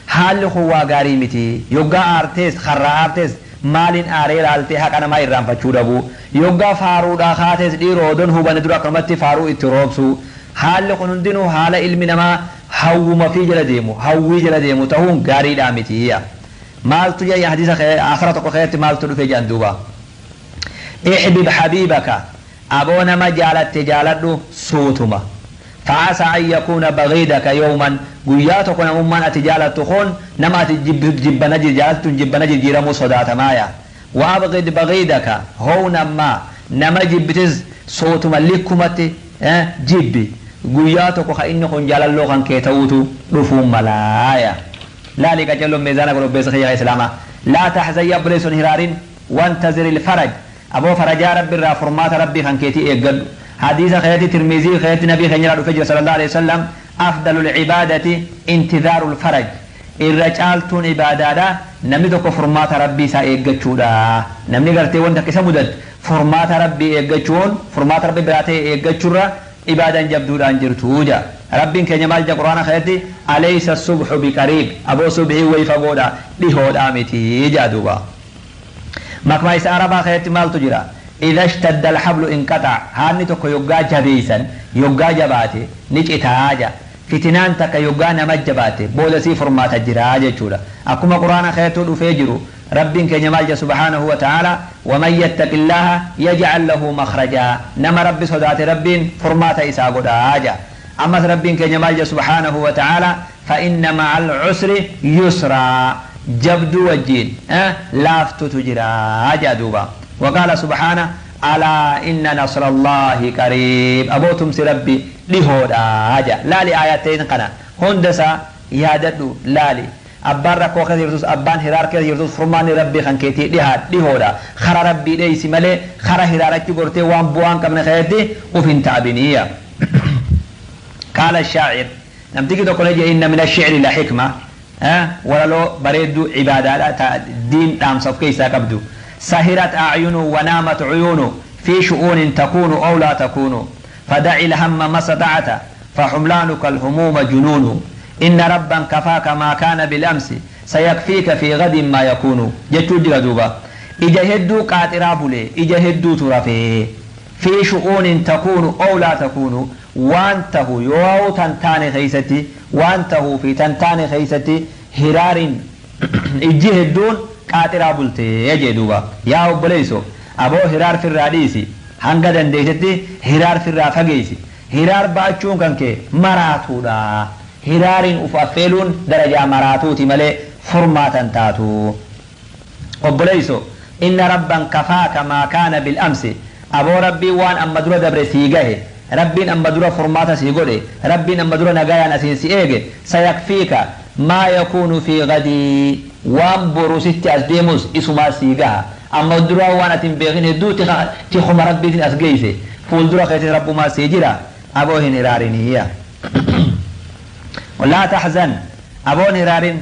Haalli kun waa gaarii miti. Yoggaa aartees karraa aartees maaliin aaree laaltee haqa namaa irraanfachuu dhabu. Yoggaa faaruudhaa kaatees dhiiroo odoon hubanne dura akkanumatti faaruu itti roobsu. Haalli kun hundinuu haala ilmi namaa Hawwuma fi jala deemu, hawwii jala deemu ta'uun gaariidhaa miti. Maaltu jaa hadiisa asara tokko keessatti maaltu dhufe jedhan duuba. Ihbib habiibaka, aboo nama jaalatte jaaladhu suutuma. فعسى أن يكون بغيضك يوما guyyaa tokko namummaan ati jaalattu kun nama ati jibbana jaalattu jibbana jijjiiramuu sodaatamaaya. وأبغض بغيضك هونا ما, nama jibbitis sootuma likkumatti jibbi, guyyaa tokko ka inni kun jaalalloo kan kee ta'uutu dhufuu malaaya. Laali qacelloon meezaana godhu obbeessa kiyya islaamaa. لا تحزن يا obboleesson hiraarin, وانتظر الفرج, aboo farajaa rabbi irraa furmaata rabbii kan keetii eeggadhu. حديث خياتي ترمذي خياتي نبي خيرا رفجر صلى الله عليه وسلم أفضل العبادة انتظار الفرج. الرجالتون عبادة نمني tokko furmaata rabbii isaa eeggachuudha. Namni gartee wanta akka isa mudatu furmaata rabbii eeggachuun furmaata rabbii biraa ta'e eeggachuurra ibaadaan jabduudhaan jirtu jaa. Rabbiin keenya maal jaa quraana keessatti? أليس الصبح بقريب, aboo subhii way fagoodha dhihoodhaa miti jaa duuba. Makmaa isa arabaa keessatti maaltu jira? إذا اشتد الحبل انقطع, haanni tokko yoggaa jabeeysan yoggaa jabaate ni citaa jaa. Fitinaan takka yoggaa nama jabaate booda sii furmaata jiraa jechuudha. Akkuma quraana keessattuu dhufee jiru rabbiin keenya maal jedha سبحانه وتعالى? ومن يتق الله يجعل له مخرجا, nama rabbi sodaate rabbiin furmaata isaa godhaa jaa. Ammas rabbiin keenya maal jedha سبحانه وتعالى? فإن مع العسر يسرا, jabduu wajjiin laaftutu jiraa jaa duuba. وقال سبحانه ألا إن نصر الله قريب, aboo tumsi rabbi dhihoodha ja. Laali aayateen kana hundasa yaadadhu. Laali abbaan rakkoo keessa jirtus, abbaan hiraar keessa jirtus, furmaanni rabbii kan keetii dhihoodha. Kara rabbii dheeysi malee kara hiraarachi gortee waan bu'aan qabne keessatti uf hin taabiniya. قال الشاعر, namtichi tokko ne إن من الشعر لحكمة, walaloo bareedduu cibaadaadha diin dhaamsa of keessaa qabdu. سهرت أعين ونامت عيون في شؤون تكون أو لا تكون, فدع الهم ما استطعت فحملانك الهموم جنون, إن ربا كفاك ما كان بالأمس سيكفيك في غد ما يكون jechuu jira duuba. Ija hedduu qaaxiraa bulee ija hedduutu rafee, في شؤون تكون أو لا تكون, waan tahu yoo tan taane keeysatti, waan tahuu fi tan taane keeysatti hiraarin ijji hedduun qaaxiraa bultee jee duuba. Yaa obboleeyso, aboo hiraar firraa dhiisi, hanga dandeeysetti hiraar firraa fageeysi. Hiraar ba'achuun kan kee maraatuudha. Hiraariin uf affeeluun darajaa maraatuuti malee furmaatan taatu. Obboleeyso, إن ربا كفاك ما كان بالأمس, aboo rabbiin waan amma dura dabre sii gahe, rabbiin amma dura furmaata sii godhe, rabbiin amma dura nagayaan asiin si eege, سيكفيك ما يكون في غد, waan boru sitti as deemus isumaa sii gaha. Amma dura waan ati hin beekin hedduu ti homa rabbiitiin as geeyse, fuuldura keetis rabbumaa sii jira. Aboo hin hiraariniyya. لا تحزن, aboon hiraarin,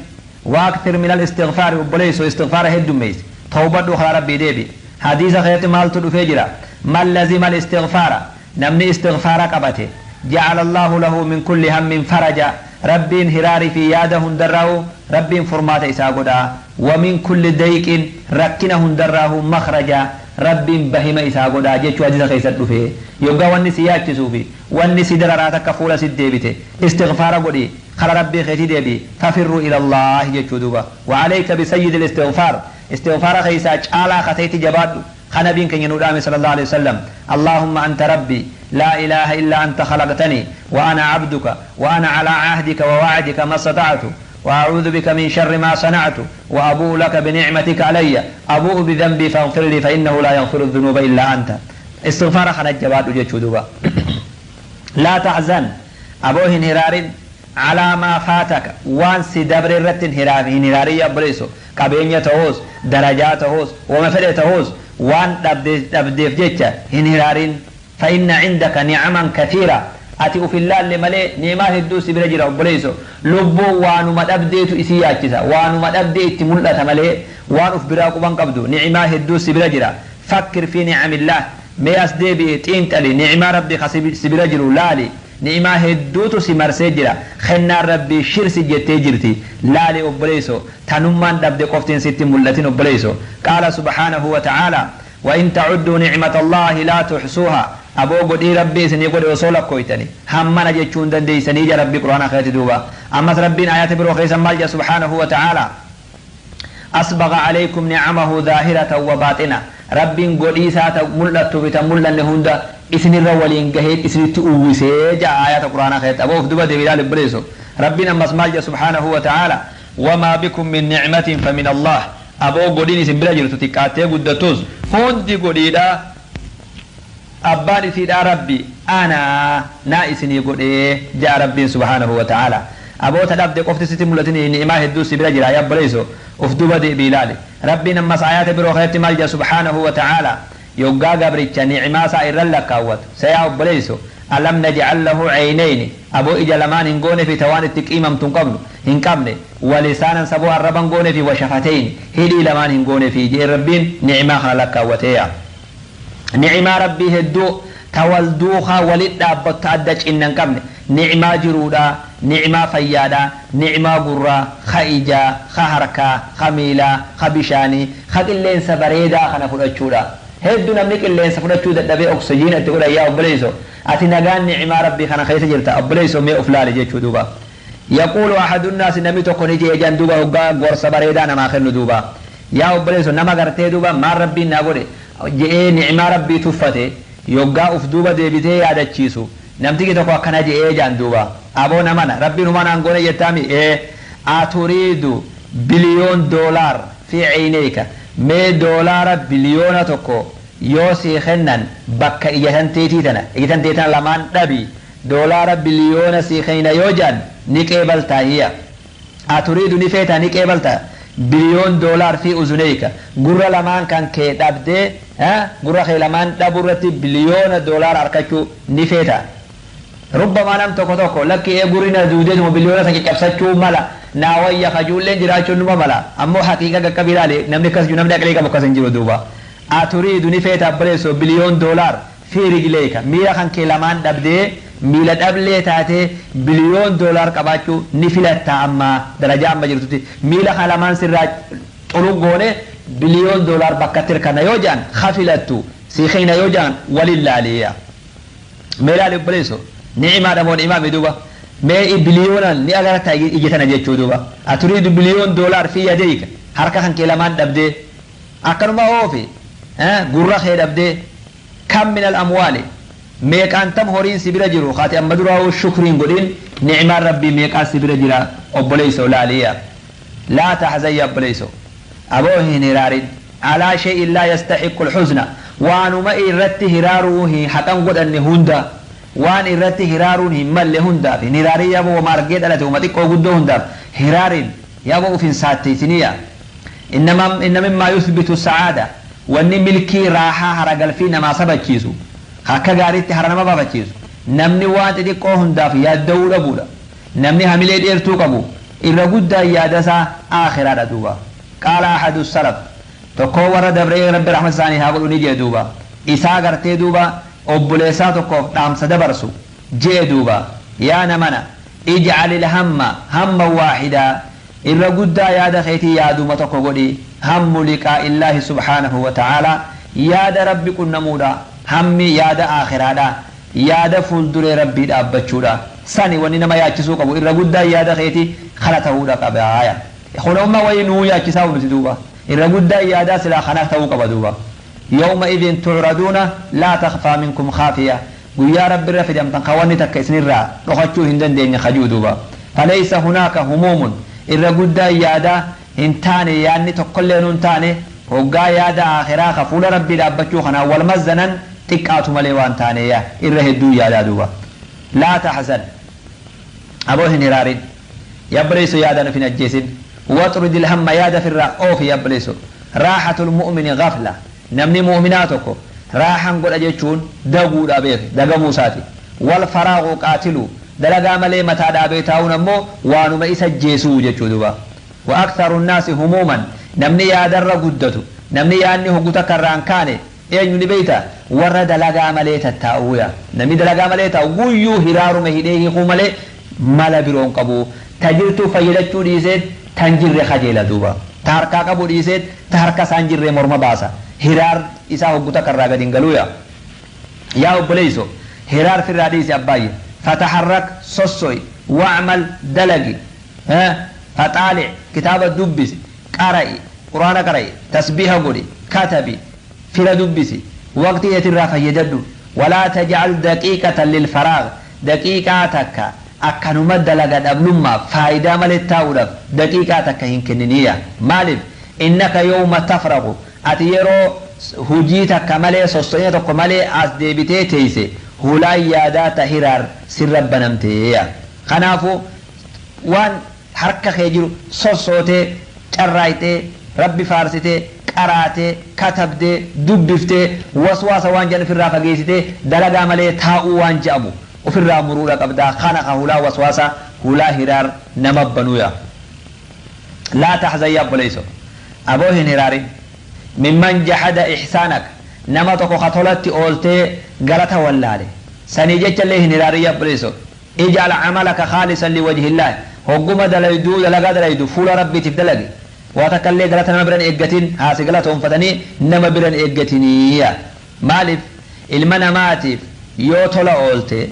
وأكثر من الاستغفار, obboleeyso istighfaara heddummeeysi, tawbadhu, karaa rabbii deebi. Hadiisa keessatti maaltu dhufee jira? من لزم الاستغفار, namni istighfaara qabate, جعل الله له من كل هم فرجا, rabbiin hiraarii fi yaada hundarraahu rabbiin furmaata isaa godha, ومن كل ضيق, rakkina hundarraahu, مخرجا, rabbiin bahima isaa godha jechuu hadiisa keessatti dhufe. Yoggaa wanni si yaachisuu fi wanni si dararaa takka fuula si deebite istighfaara godhi, kara rabbii keetii deebi. ففروا إلى الله jechuu duuba. وعليك بسيد الاستغفار, istighfaara keessaa caalaa kateetti jabaadhu خنبين كن ينودام صلى الله عليه وسلم: اللهم أنت ربي لا إله إلا أنت، خلقتني وأنا عبدك وأنا على عهدك ووعدك ما استطعت، وأعوذ بك من شر ما صنعت، وأبوء لك بنعمتك علي، أبوء بذنبي فاغفر لي فإنه لا يغفر الذنوب إلا أنت. استغفار خنا جباد جدوبا. لا تحزن, aboo hin hiraarin, على ما فاتك, waan si dabre irratti hin hiraarin yaa obboleesso. Qabeenya ta'uus, darajaa ta'uus, wama fedhe ta'uus, waan dhabdeef jecha hin hiraarin. فإن عندك نعما كثيرة, ati uf hin laalle malee ni'imaa hedduu si bira jira. Obboleesso, lubbuu waanuma dhabdeetu isii yaachisa, waanuma dhabdee itti mul'ata malee waan uf biraa quban qabdu. Ni'imaa hedduu si bira jira. فكر في نعم الله, mee as deebi'e xiinxali, ni'imaa rabbii ka si bira jiru laali. Ni'imaa hedduutu si marsee jira, kennaan rabbii shirsi jettee jirti. Laali obboleesso, tanummaan dhabde qoftiin sitti mul'atin. Obboleesso, قال سبحانه وتعالى وإن تعدوا نعمة الله لا تحصوها. Aboo godhii rabbii isinii godhe osoo lakkooytani hammana jechuu hin dandeeysanii ja rabbii quraana keeti duuba. Ammas rabbiin ayata biroo keessa maal jedha subhaanahu wa ta'aalaa? Asbaga alaykum nicamahu zaahiratan wa baaxina. Rabbiin godhii isaa ta mul'attuu fi ta mul'anne hunda isinirra waliin gahee isinitti uwwisee ja'a ayata quraanaa keessatti. Aboo of duba deebi ilaali obboleesso. Rabbiin ammas maal jedha subhaanahu wa ta'aalaa? Wamaa bikum min nicmatin famin Allah. Aboo godhiin isin bira jirtu xiqqaattee guddattus hundi godhiidha abbaan isiidha rabbi anaa naa isinii godhee ja'a rabbiin subhaanahu wa ta'aalaa. Aboota dhabde qofti sitti mul'atin ni'imaa hedduu si bira jira yaa obboleesso uf duba deebi ilaali. Rabbiin ammas ayaata biroo keessatti maal jedha subhaanahu wa ta'aalaa? Yoggaa gabricha ni'imaa isaa irra lakkaawwatu sayaa obboleesso alam naj'al lahu caynayni aboo ija lamaan hin goone fi tawaan itti qiimamtu hin qabnu hin qabne walisaanan saboo arraban goone fi washafatayni hidhii lamaan hin goone fi jee rabbiin ni'imaa kana lakkaawwateeya. Ni'imaa rabbii hedduu tawal duukaa walit dhaabbattu adda cinna hin qabne ni'imaa jiruudha, ni'imaa fayyaadha, ni'imaa gurraa, ka ijaa, ka harkaa, ka miilaa, ka bishaanii, ka qilleensa bareedaa kana fudhachuudha. Hedduu namni qilleensa fudhachuu dadhabee oksijiina itti godhan yaa obboleesso ati nagaan ni'imaa rabbii kana keessa jirta obboleesso mee of laali jechuu duuba. Yaquulu ahadu nnaasi namni tokko ni jee jan duuba hoggaa gorsa bareedaa namaa kennu duuba. Yaa obboleesso nama gartee duuba maal rabbiin naa godhe je'ee ni'imaa rabbii tuffate yoggaa uf duuba deebitee yaadachiisu namtiki tokko akkana je'ee jaan duuba. Aboo namana rabbiin humaa naan goone jettaami ee aturiidu biliyoon doolaar fi ciineyka mee doolaara biliyoona tokko yoo sii kennan bakka ija tanteetii tana ija tantee tana lamaan dhabi doolaara biliyoona sii kenna yoo jaan ni qeebaltaa hiya aturiidu ni feetaa ni qeebaltaa biliyoon doolaar fi uzuneyka gurra lamaan kan kee dhabdee gurra kee lamaan dhabu irratti biliyoona doolaara arkachuu ni feeta. Rubbamaa nam tokko tokko lakki ee gurri na duudeetuma biliyoona san caccabsachuu mala naa wayya kajuulleen jiraachuun numa mala ammoo haqiiqa qaqqabii ilaali namni akkas jiru namni aqlii qabu akkas hin jiru duuba. Aturiidu ni feeta obboleessoo biliyoon doolaar fi rijleeka miila kan kee lamaan dhabdee miila dhablee taatee biliyoon doolaar qabaachuu ni filatta amma darajaa amma jirtutti miila kan lamaan sirraa xuluggoone biliyoon doolaar bakka tirkana yoo jaan hafilattu si keenya yoo jaan walin laaliya. Mee ilaali obboleessoo ni'imaadha moo ni'imaa mi duuba mee biliyoonan ni agarta ija tana jechuu duuba. Aturiidu biliyoon doolaar fi yadeyka harka kan kee lamaan dhabdee akkanuma oofi gurra kee dhabdee kam min al-amwaali meeqaan tam horiin si bira jiru kaati amma duraa shukriin godhin ni'imaan rabbii meeqaan si bira jira obboleessoo laaliya. Laa tahzan yaa obboleessoo aboo hin hiraarin alaa shay'in laa yastahiqqu al-huzna waanuma irratti hiraaruu hin haqan godhanne hunda waan irratti hiraaruun hin malle hundaaf hin hiraarin yaaboo wama argee dhalate wama xiqqoo guddoo hundaaf hiraarin yaaboo uf hin saatteessiniya. Inna mimmaa yuthbitu sacaada wanni milkii raahaa haragalfii namaa sabachiisu akka gaariitti hara nama baafachiisu namni waan xixiqqoo hundaaf yaadda'uu dhabuudha. Namni hamilee dheertuu qabu irra guddaan yaadasaa aakhiraadha duuba. Qaala ahadu salaf tokkoo warra dabree rabbi rahmata isaanii haa godhu ni jee duuba. Isaa gartee duuba obboleessaa tokkoof dhaamsa dabarsu jee duuba yaa namana ij'al ilhamma hamma waahidaa irra guddaa yaada keetii yaaduma tokko godhi hammu liqaa illaahi subhaanahu wa ta'aalaa yaada rabbi qunnamuudha hammi yaada aakhiraadha yaada fuulduree rabbii dhaabbachuudha sani wanni nama yaachisuu qabu irra guddaa yaada keetii kana ta'uudha qaba. Kun umma wayii nuu yaachisaa nuti duuba irra guddaa yaadaa silaa kana ta'uu qaba duuba. يومئذ تعرضون لا تخفى منكم خافية ويا رب الرفد أم تنقواني تك إسنرا رخشو هندن دين خجودوبا فليس هناك هموم إذا قد يادا انتاني يعني تقلين انتاني وقا يادا آخرا خفول ربي لأبتشو خنا والمزنا تكاتو مليوان تاني يا إره الدو يادا دوبا. لا تحزن أبوه نرارين يبريسو يادا نفين الجيسين واطرد الهم يادا في الرأوف يبريسو راحة المؤمن غفلة namni mu'minaa tokko raahan godha jechuun daguudha beeke dagamuu isaati. Wal faraaqu qaatilu dalagaa malee mataa dhaabee taa'uun ammoo waanuma isa jeesuu jechuu duuba. Wa aktharu nnaasi humuuman namni yaadarra guddatu namni yaadni hoggu takka irraa hin kaane eenyu ni beeyta warra dalagaa malee tattaa'uuya. Namni dalagaa malee taa'u guyyuu hiraaruma hidhee hiikuu malee mala biroo hin qabu. Ta jirtuu fayyadachuu dhiiseet tan jirre kajeela duuba. Ta harkaa qabu dhiiseet ta harka isaan jirre morma baasa. Hiraar isaa hoggu takka irraa gadi hin galuuya. Yaa obboleeyso, hiraar firraa dhiisi abbaayye. Fataharrak, sosso'i, wacmal, dalagi, faxaalic, kitaaba dubbisi, qara'i, quraana qara'i, tasbiiha godhi, katabi, fira dubbisi, waqtii eetirraa fayyadadhu. Walaa tajcal daqiiqatan lilfaraag, daqiiqaa takka akkanuma dalaga dhabnummaaf faayidaa malee taa'uudhaaf daqiiqaa takka hin kenniniya. Maaliif? Innaka yawma tafraqu, ati yeroo hujii takka malee, sosso'ina tokko malee as deebitee teeyse, hulaan yaadaa ta hiraar sirra banamteeya. Kanaafuu waan harka kee jiru sossootee, carraayxee, rabbi faarsitee, qaraatee, katabdee, dubbiftee, waswaasa waan jedhan ofirraa fageessitee, dalagaa malee taa'uu waan je'amu ofirraa muruudha qabdaa. Kana ka hulaa waswaasa, hulaa hiraar nama banuuya. Laa taxzan, yaa obboleeyso, aboo hin hiraarin. Mimman jahada ixsaanak, nama tokko ka tolatti ooltee galata wallaale sanii jechallee hin hiraarin. Yaa obboleeyso, ijcal camalaka khaalisan liwajhi illaah. Hogguma dalayduu, dalagaa dalaydu fuula rabbiitiif dalagi. Waa takkallee galata nama biran eeggatin, haasi galatoonfatanii nama biran eeggatiniya. Maaliif? Ilma namaatiif yoo tola oolte,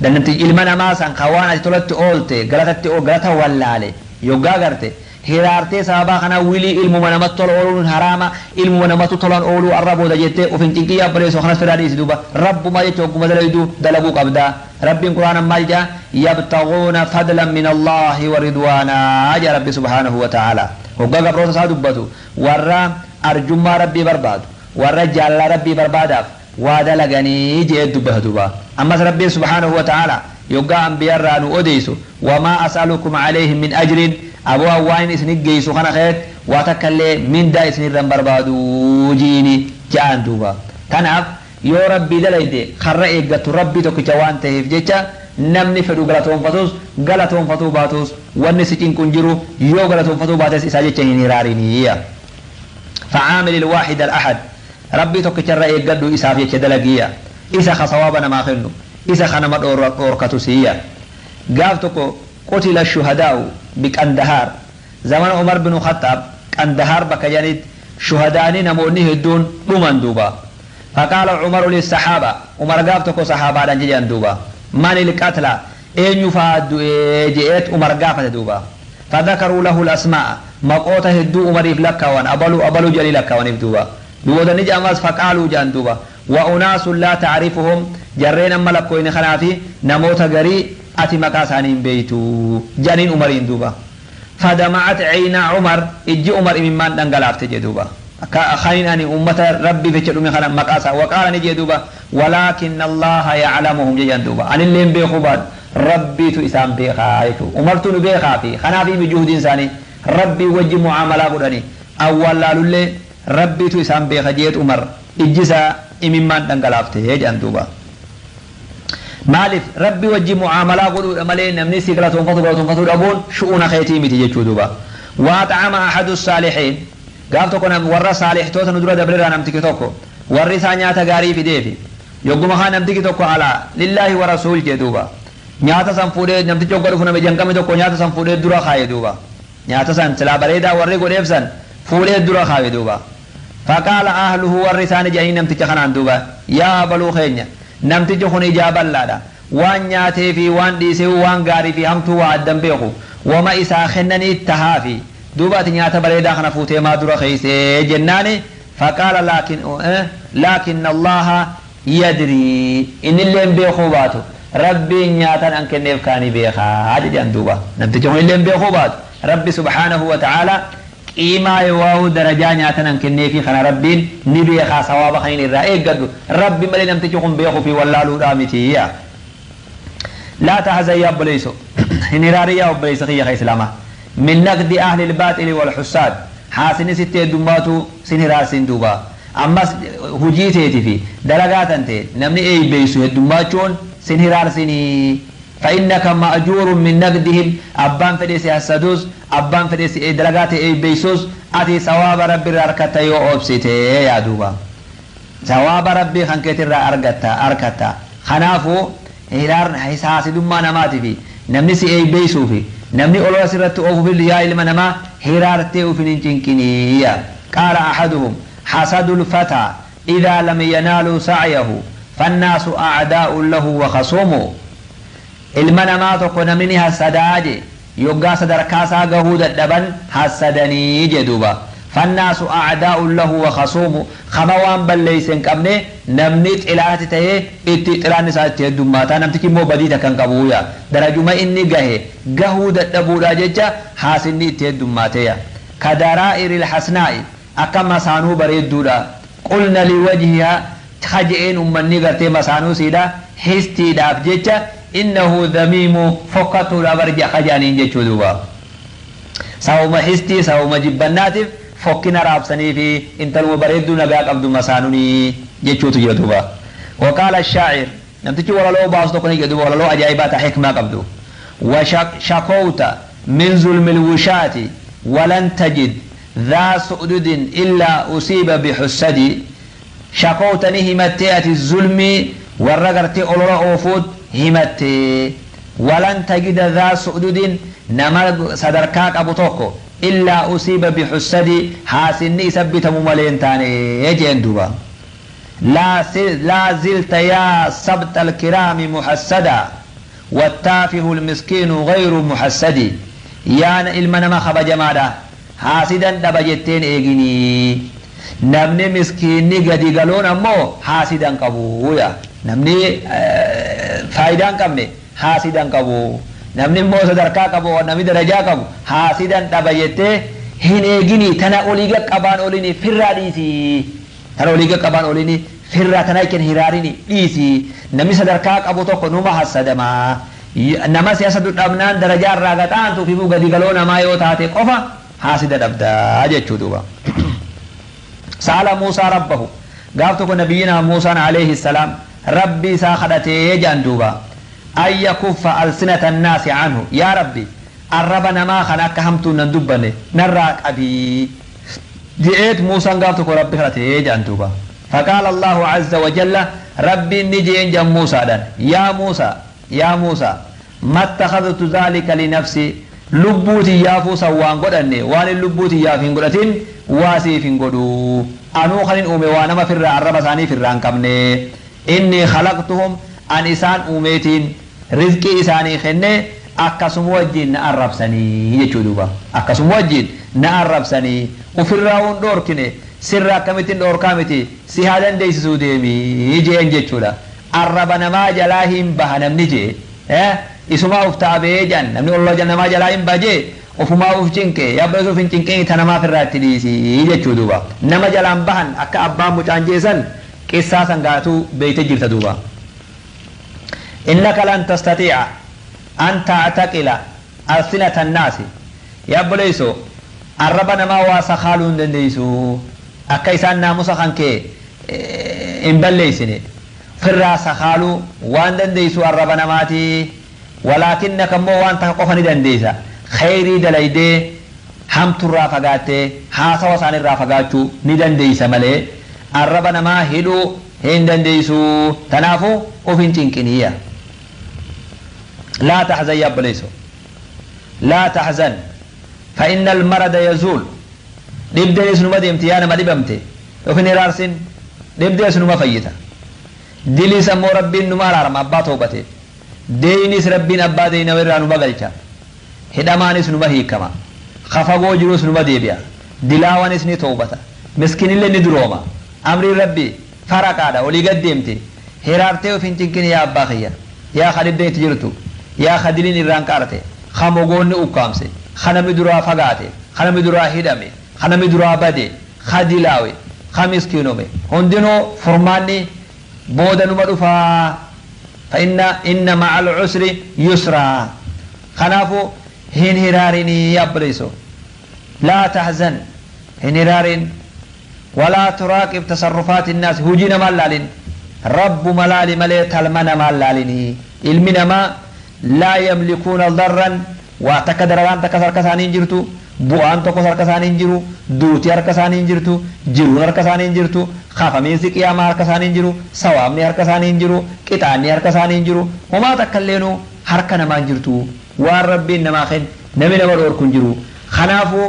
namti ilma namaa san ka waan ati tolatti oolte galatatti galata wallaale yoggaa garte, hiraartee sababaa kana wilii ilmuma namatti tola ooluun haraama, ilmuma namatti tolan ooluu arra booda jettee uf hin cinqii. Abboleessoo, kanas firaa dhiisi duuba. Rabbumaa jecha hogguma dalaydu dalaguu qabdaa. Rabbiin quraana maal jaa? Yabtaguuna fadlan min Allaahi wa ridwaanaa jaa Rabbi subhaanahu wa ta'ala. Hoggaa gabroota isaa dubbatu, warra arjummaa Rabbii barbaadu, warra jaalala Rabbii barbaadaaf waa dalaganii jee dubbata duuba. Ammas Rabbiin subhaanahu wa ta'ala yoggaa anbiyarraa nu odeysu, wamaa as'alukum alayhi min ajrin, aboo waan isin geessu kana keet waa takka illee mindaa isinirra hin barbaadu jiini ja'an duuba. Kanaaf yoo Rabbii dalayde, karra eeggattu Rabbii tokkicha waan ta'eef jecha, namni fedhu galatoonfatus galatoonfatuu baatus wanni si cinqu hin jiru. Yoo galatoonfatuu baates isaa jecha hin hiraariniyya. فعامل الواحد الأحد، rabbii tokkicharra eeggadhu, isaaf jecha dalagiyya. Isa ka sawaaba namaa kennu, isa ka nama dhoorkatu siyya. Gaaf tokko قتل الشهداء بقندهار، زمن عمر بن الخطاب، قندهار bakka jedhanitti shuhadaanii namoonni hedduun dhuman duuba. فقال عمر للصحابة، عمر gaaf tokko saxaabaadhaan jedhan duuba, من القتلى، eenyu faa du'ee je'eet Umar gaafate duuba. فذكروا له الأسماء، maqoota hedduu Umariif lakkaawan, abalu abalu jedhanii lakkaawaniif duuba. Duuba ni jedhamas فقالوا jedhan duuba, وأناس لا تعرفهم، jarreen amma lakkooyne kanaafi namoota garii ati maqaa isaanii hin beeytu jedhaniin Umariin duuba. فدمعت عينا عمر، ijji Umar imimmaan dhangalaafte jedhe duuba. Kanin ani ummata Rabbii jecha dhume kana maqaa isaa. وقال ni jedhe duuba, ولكن الله يعلمهم jedhan duuba. Anilleen beekuu baadhu, Rabbiitu isaan beekaa jechuudha. Umartu nu beekaa fi kanaaf imi juhudiin isaanii Rabbii wajji mucaamalaa godhanii awwaalaalullee Rabbiitu isaan beeka jeet Umar ijji isaa imimmaan dhangalaafte jedhan duuba. Maaliif? Rabbi wajji mucaamalaa godhuudha malee namni si galatoonfatu galatoonfatuu dhabuun shu'uuna keetii miti jechuu duuba. وأطعم أحد الصالحين، gaaf tokko warra saalihtoota nu dura dabreerraa namtiki tokko warri isaa nyaata gaarii fideefi. Yogguma kaa namtiki tokko alaa لله ورسول jee duuba. Nyaata san fuudhee namtichi hogga dhufu, nama janqame tokko nyaata san fuudhee dura kaaye duuba. Nyaata san silaa bareedaa warri godheef san fuudhee dura kaaye duuba. فقال أهله، warri isaanii jedhanii namticha kanaan duuba, yaa baluu keenya, namtichi kun ijaa bal'aadha, waan nyaatee fi waan dhiisee, waan gaarii fi hamtuu waa addan beeku, wama isaa kennanii tahaafi duuba, ati nyaata bareedaa kana fuutee maa dura keeysee jennaani. فقال لكن الله يدري، inni illeen beekuu baatu Rabbiin nyaatan an kenneef kaanii beekaa jedhan duuba. Namtichi kun illeen beekuu baatu, Rabbi subhaanahu wa ta'ala qiimaa yoo darajaa nyaatan an kenneefi kana Rabbiin ni beekaa. Sawaaba kan irraa eeggadhu Rabbi malee namtichi kun beekuu fi wallaaluudhaa mitiya. لا تحزن yaa obboleeyso, hin hiraarin yaa obboleeysa kiyya ka islaamaa. من نقد أهل الباطل والحساد، haasini sitti heddummaatu sin hiraarsin duuba. Ammas hujii teeti fi dalagaa tante namni eeybeeysu heddummachuun sin hiraarsinii. فإنك مأجور من نقدهم، أبان فدي حسدوس، أبان فدي دلقات إيبيسوس، أتي ثواب ربي أركتا يو أوبسيتي يا دوبا، ثواب ربي خنكت أركتا أركتا. خنافو hiraar haasidummaa namaati fi namni si eeybeeysuu fi namni olola sirratti oofu fi yaa ilma namaa hiraartee ufin hin cinqiniya. قال أحدهم حسد الفتى إذا لم ينالوا سعيه. فالناس أعداء له وخصومه. Ilma namaa tokko namni ni hassadaa je yoggaa sadarkaa isaa gahuu dadhaban hassadanii je duuba. Fannaasu acdaa'un lahu wa khasuumu kama waan balleeyse hin qabne namni xilaati tahee itti xilaan isaa itti heddummaata namtichi immoo badii takka hin qabuuya darajuma inni gahe gahuu dadhabuudha jecha haasinni itti heddumaateya. Kadaraa'iri lxasnaa'i akka masaanuu bareedduudha qulna liwajhihaa kaje'een ummanni gartee masaanuu siidha histiidhaaf jecha innahu dhamiimu fokkatuudha barja kajaaniin jechuu duuba. Sababuma histii sababuma jibbannaatiif fokkina raabsanii fi intaluma bareedduu nagaa qabdu masaanunii jechuutu jira duuba. Waqaala shaacir namtichi walaloo baasu tokko ni jedhu walaloo ajaa'ibaa ta hikmaa qabdu. Washakowta min zulmi lwushaati walan tajid ذا سؤدد إلا أصيب بحسدي. شكوتني همتي أتي الظلم والرقرتي أولو أوفود همتي ولن تجد ذا سؤدد نما صدركاك أبو توكو إلا أصيب بحسدي حاسني سبت مملين تاني يجين دوبا. لا زلت يا سبت الكرام محسدا والتافه المسكين غير محسدي. يا إلمنا ما خب جمالا حاسدا دبجتين إيجيني namni miskiinni gadi galoon ammoo haasidan qabu ya namni faayidaa hin qabne haasidan qabu namni immoo sadarkaa qabu namni darajaa qabu haasidan dhaba jettee hin eegini tana olii qaqqabaan oliini firraa dhiisi tana olii qaqqabaan oliini firraa tana jechuun hiraarini dhiisi namni sadarkaa qabu tokko numa hassadamaa nama siyaasa dhabnaan darajaa irraa gaxaantuu fi gadi galoo namaa yoo taate qofa haasida dhabdaa jechuu duuba. سأل موسى ربه قابتك نبينا موسى عليه السلام ربي ساخدته جندوبا أن يكف ألسنة الناس عنه. يا ربي الرب نما خناك همتو نندبني نراك أبي جئت موسى قابتك ربي خدته جندوبا. فقال الله عز وجل ربي نجي جن موسى دان يا موسى يا موسى ما اتخذت ذلك لنفسي لبوتي يا فوسا وان قدني وان لبوتي يا فين قدتين واسي فين قدو أنو خلين أمي وانا ما في الرب ثاني في الران كمني إني خلقتهم أن إسان أميتين رزقي إساني خنة أكسم وجين نعرب سني يجودوا أكسم وجين نعرب سني وفي الراون دور كني سر كمتين دور كمتي سهادن ديس سوديمي يجين يجودا الرب ما جلاهم بهنم نجي isuma uf taabee jan namni olloo jan namaa jalaa hin bajee ofumaa uf cinqee yabba isuuf hin cinqee ta namaaf irraa itti dhiisii jechuu duuba nama jalaan bahan akka abbaan mucaan jeesan qissaa san gaatuu beeyte jirta duuba. Innaka lan tastatiica an tactaqila alsinata annaasi yabboleeyso arraba namaa waa sakaaluu hin dandeeysu akka isaan naamusa kan kee hin balleeysine firraa sakaaluu waan dandeeysu arraba namaatii. ولكنك مو وانت قفني دنديسا خيري دليدي همت الرافقاتي حاسا وسان الرافقاتو ندنديسا ملي الربنا ما هدو هندنديسو تنافو وفين تنكنية. لا تحزن يا بليسو لا تحزن فإن المرض يزول نبدأ سنو ما امتيانا ما دبمتي وفين رارسين نبدأ سنو ما فيتا دليسا مو ربي نما رارم أبا توبتي deeynis rabbiin abbaa deeyna irraa numa galcha hidhamaanis numa hiikama kafagoo jirus numa deebi'a dilaawanis ni toobata miskinillee ni durooma amriin rabbi faraqaadha olii gad deemte hiraartee of hin cinqin yaa abbaa kiyya yaa kadibdeen itti jirtu yaa kadiliin irraan qaarte kamogoonni ukkaamse kanami duraa fagaate kanami duraa hidhame kanami duraa bade kadilaawe kamiskiinome hundinuu furmaanni booda numa dhufaa. فإن إن مع العسر يسرا خنافو هن هرارني يبريسو لا تحزن هن هرارين ولا تراقب تصرفات الناس هجين ملالين رب ملال ملي تلمنا ملاليني علمنا ما لا يملكون ضرا وتكدر وان تكسر كسانين جرتو بوان تكسر كسانين جرو دوتي harka jirtu jiruun harka isaanii hin jirtu kafamiinsi qiyaamaa harka isaanii hin jiru sawaabni harka isaanii hin jiru qixaanni harka isaanii hin jiru homaa takka illeenuu harka namaa hin jirtu waan rabbiin namaa kenne namni nama dhoorku hin jiru. Kanaafuu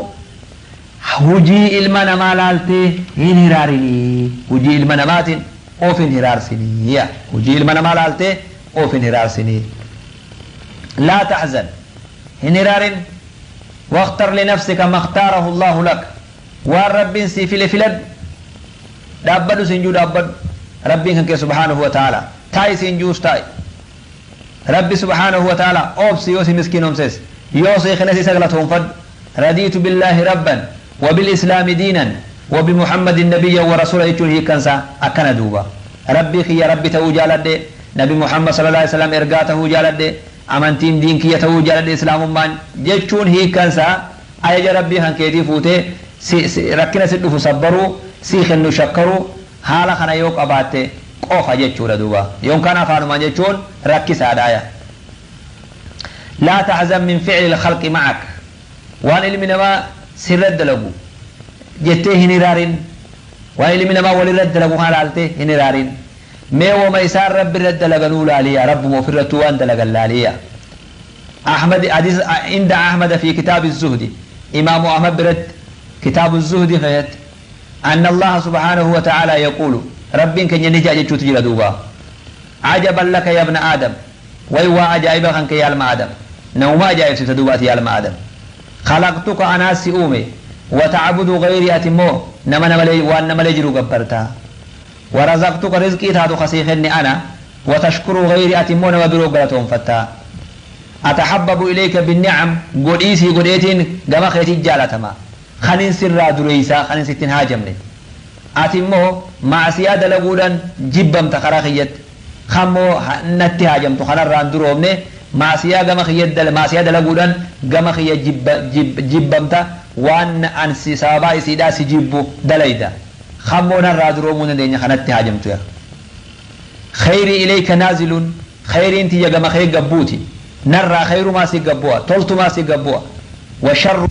hujii ilma namaa laaltee hin hiraarinii hujii ilma namaatiin Oofin hiraarsinii hojii ilma namaa laaltee oofin hiraarsinii. Laa taxzan, hin hiraarin. واختر لنفسك ما اختاره الله لك, waan Rabbiin sii file filadhu. Dhaabbadhu siin juu dhaabbadhu. Rabbiin kan kee سبحانه وتعالى taa'i siin juus taa'i. Rabbi سبحانه وتعالى oobsi yoo si miskiinomses, yoo si kines isa galatoonfadhu. رضيت بالله ربا وبالإسلام دينا وبمحمد نبيا ورسولا jechuun hiikkansa akkana duuba. Rabbii kiyya Rabbi ta'uu jaaladhe, Nabi Muhammad صلى الله عليه وسلم ergaa ta'uu jaaladhe, amantiin diin kiyya ta'uu jaaladhe Islaamummaan jechuun hiikkansa ajaja Rabbii kan keetii fuutee rakkina si dhufu sabbaruu, si kennu shakkaruu. Haala kana yoo qabaatte qofa jechuudha duuba. Yookaan afaanumaan jechuun rakkisaadhaaya. لا تحزن من فعل الخلق معك, waan ilmi namaa sirra dalagu jettee hin hiraarin. Waan ilmi namaa walirra dalagu kana laaltee hin hiraarin. Mee wama isaan Rabbi irra dalaganuu laaliya, Rabbuma ofirrattuu waan dalagan laaliya. أحمد, حديث عند أحمد في كتاب الزهد, إمام أحمد برد كتاب الزهد فيت, أن الله سبحانه وتعالى يقول, رب كان ينجا جتشوت جرا دوبا: عجبا لك يا ابن آدم, ويوا عجائب خنك يا الما آدم, نوما عجائب ستدوبات يا الما آدم. خلقتك, أنا سئومي, وتعبد غيري, أتمو نما نملي وأن نملي جرو قبرتا. ورزقتك, رزقي تاتو خسيخني أنا, وتشكر غيري, أتمو نما برو قلتهم فتا. أتحبب إليك بالنعم, قديسي قديتين قما خيتي جالتما خنين سر دريسا خنين ستين هاجمني. أتمو معصية دلقودا جبم تخراخيت خمو نتي هاجمتو خنران دروبني معصية قما خيت دل معصية دلقودا قما خيت جب جب جبمتا وان أن سابا سيدا سجيبو دليدا خمو نرى درومون دين خنتي هاجمتو. يا خيري إليك نازل, خير انت يا قما خير قبوتي نرى خير ما سيقبوها تلت ما سيقبوها وشر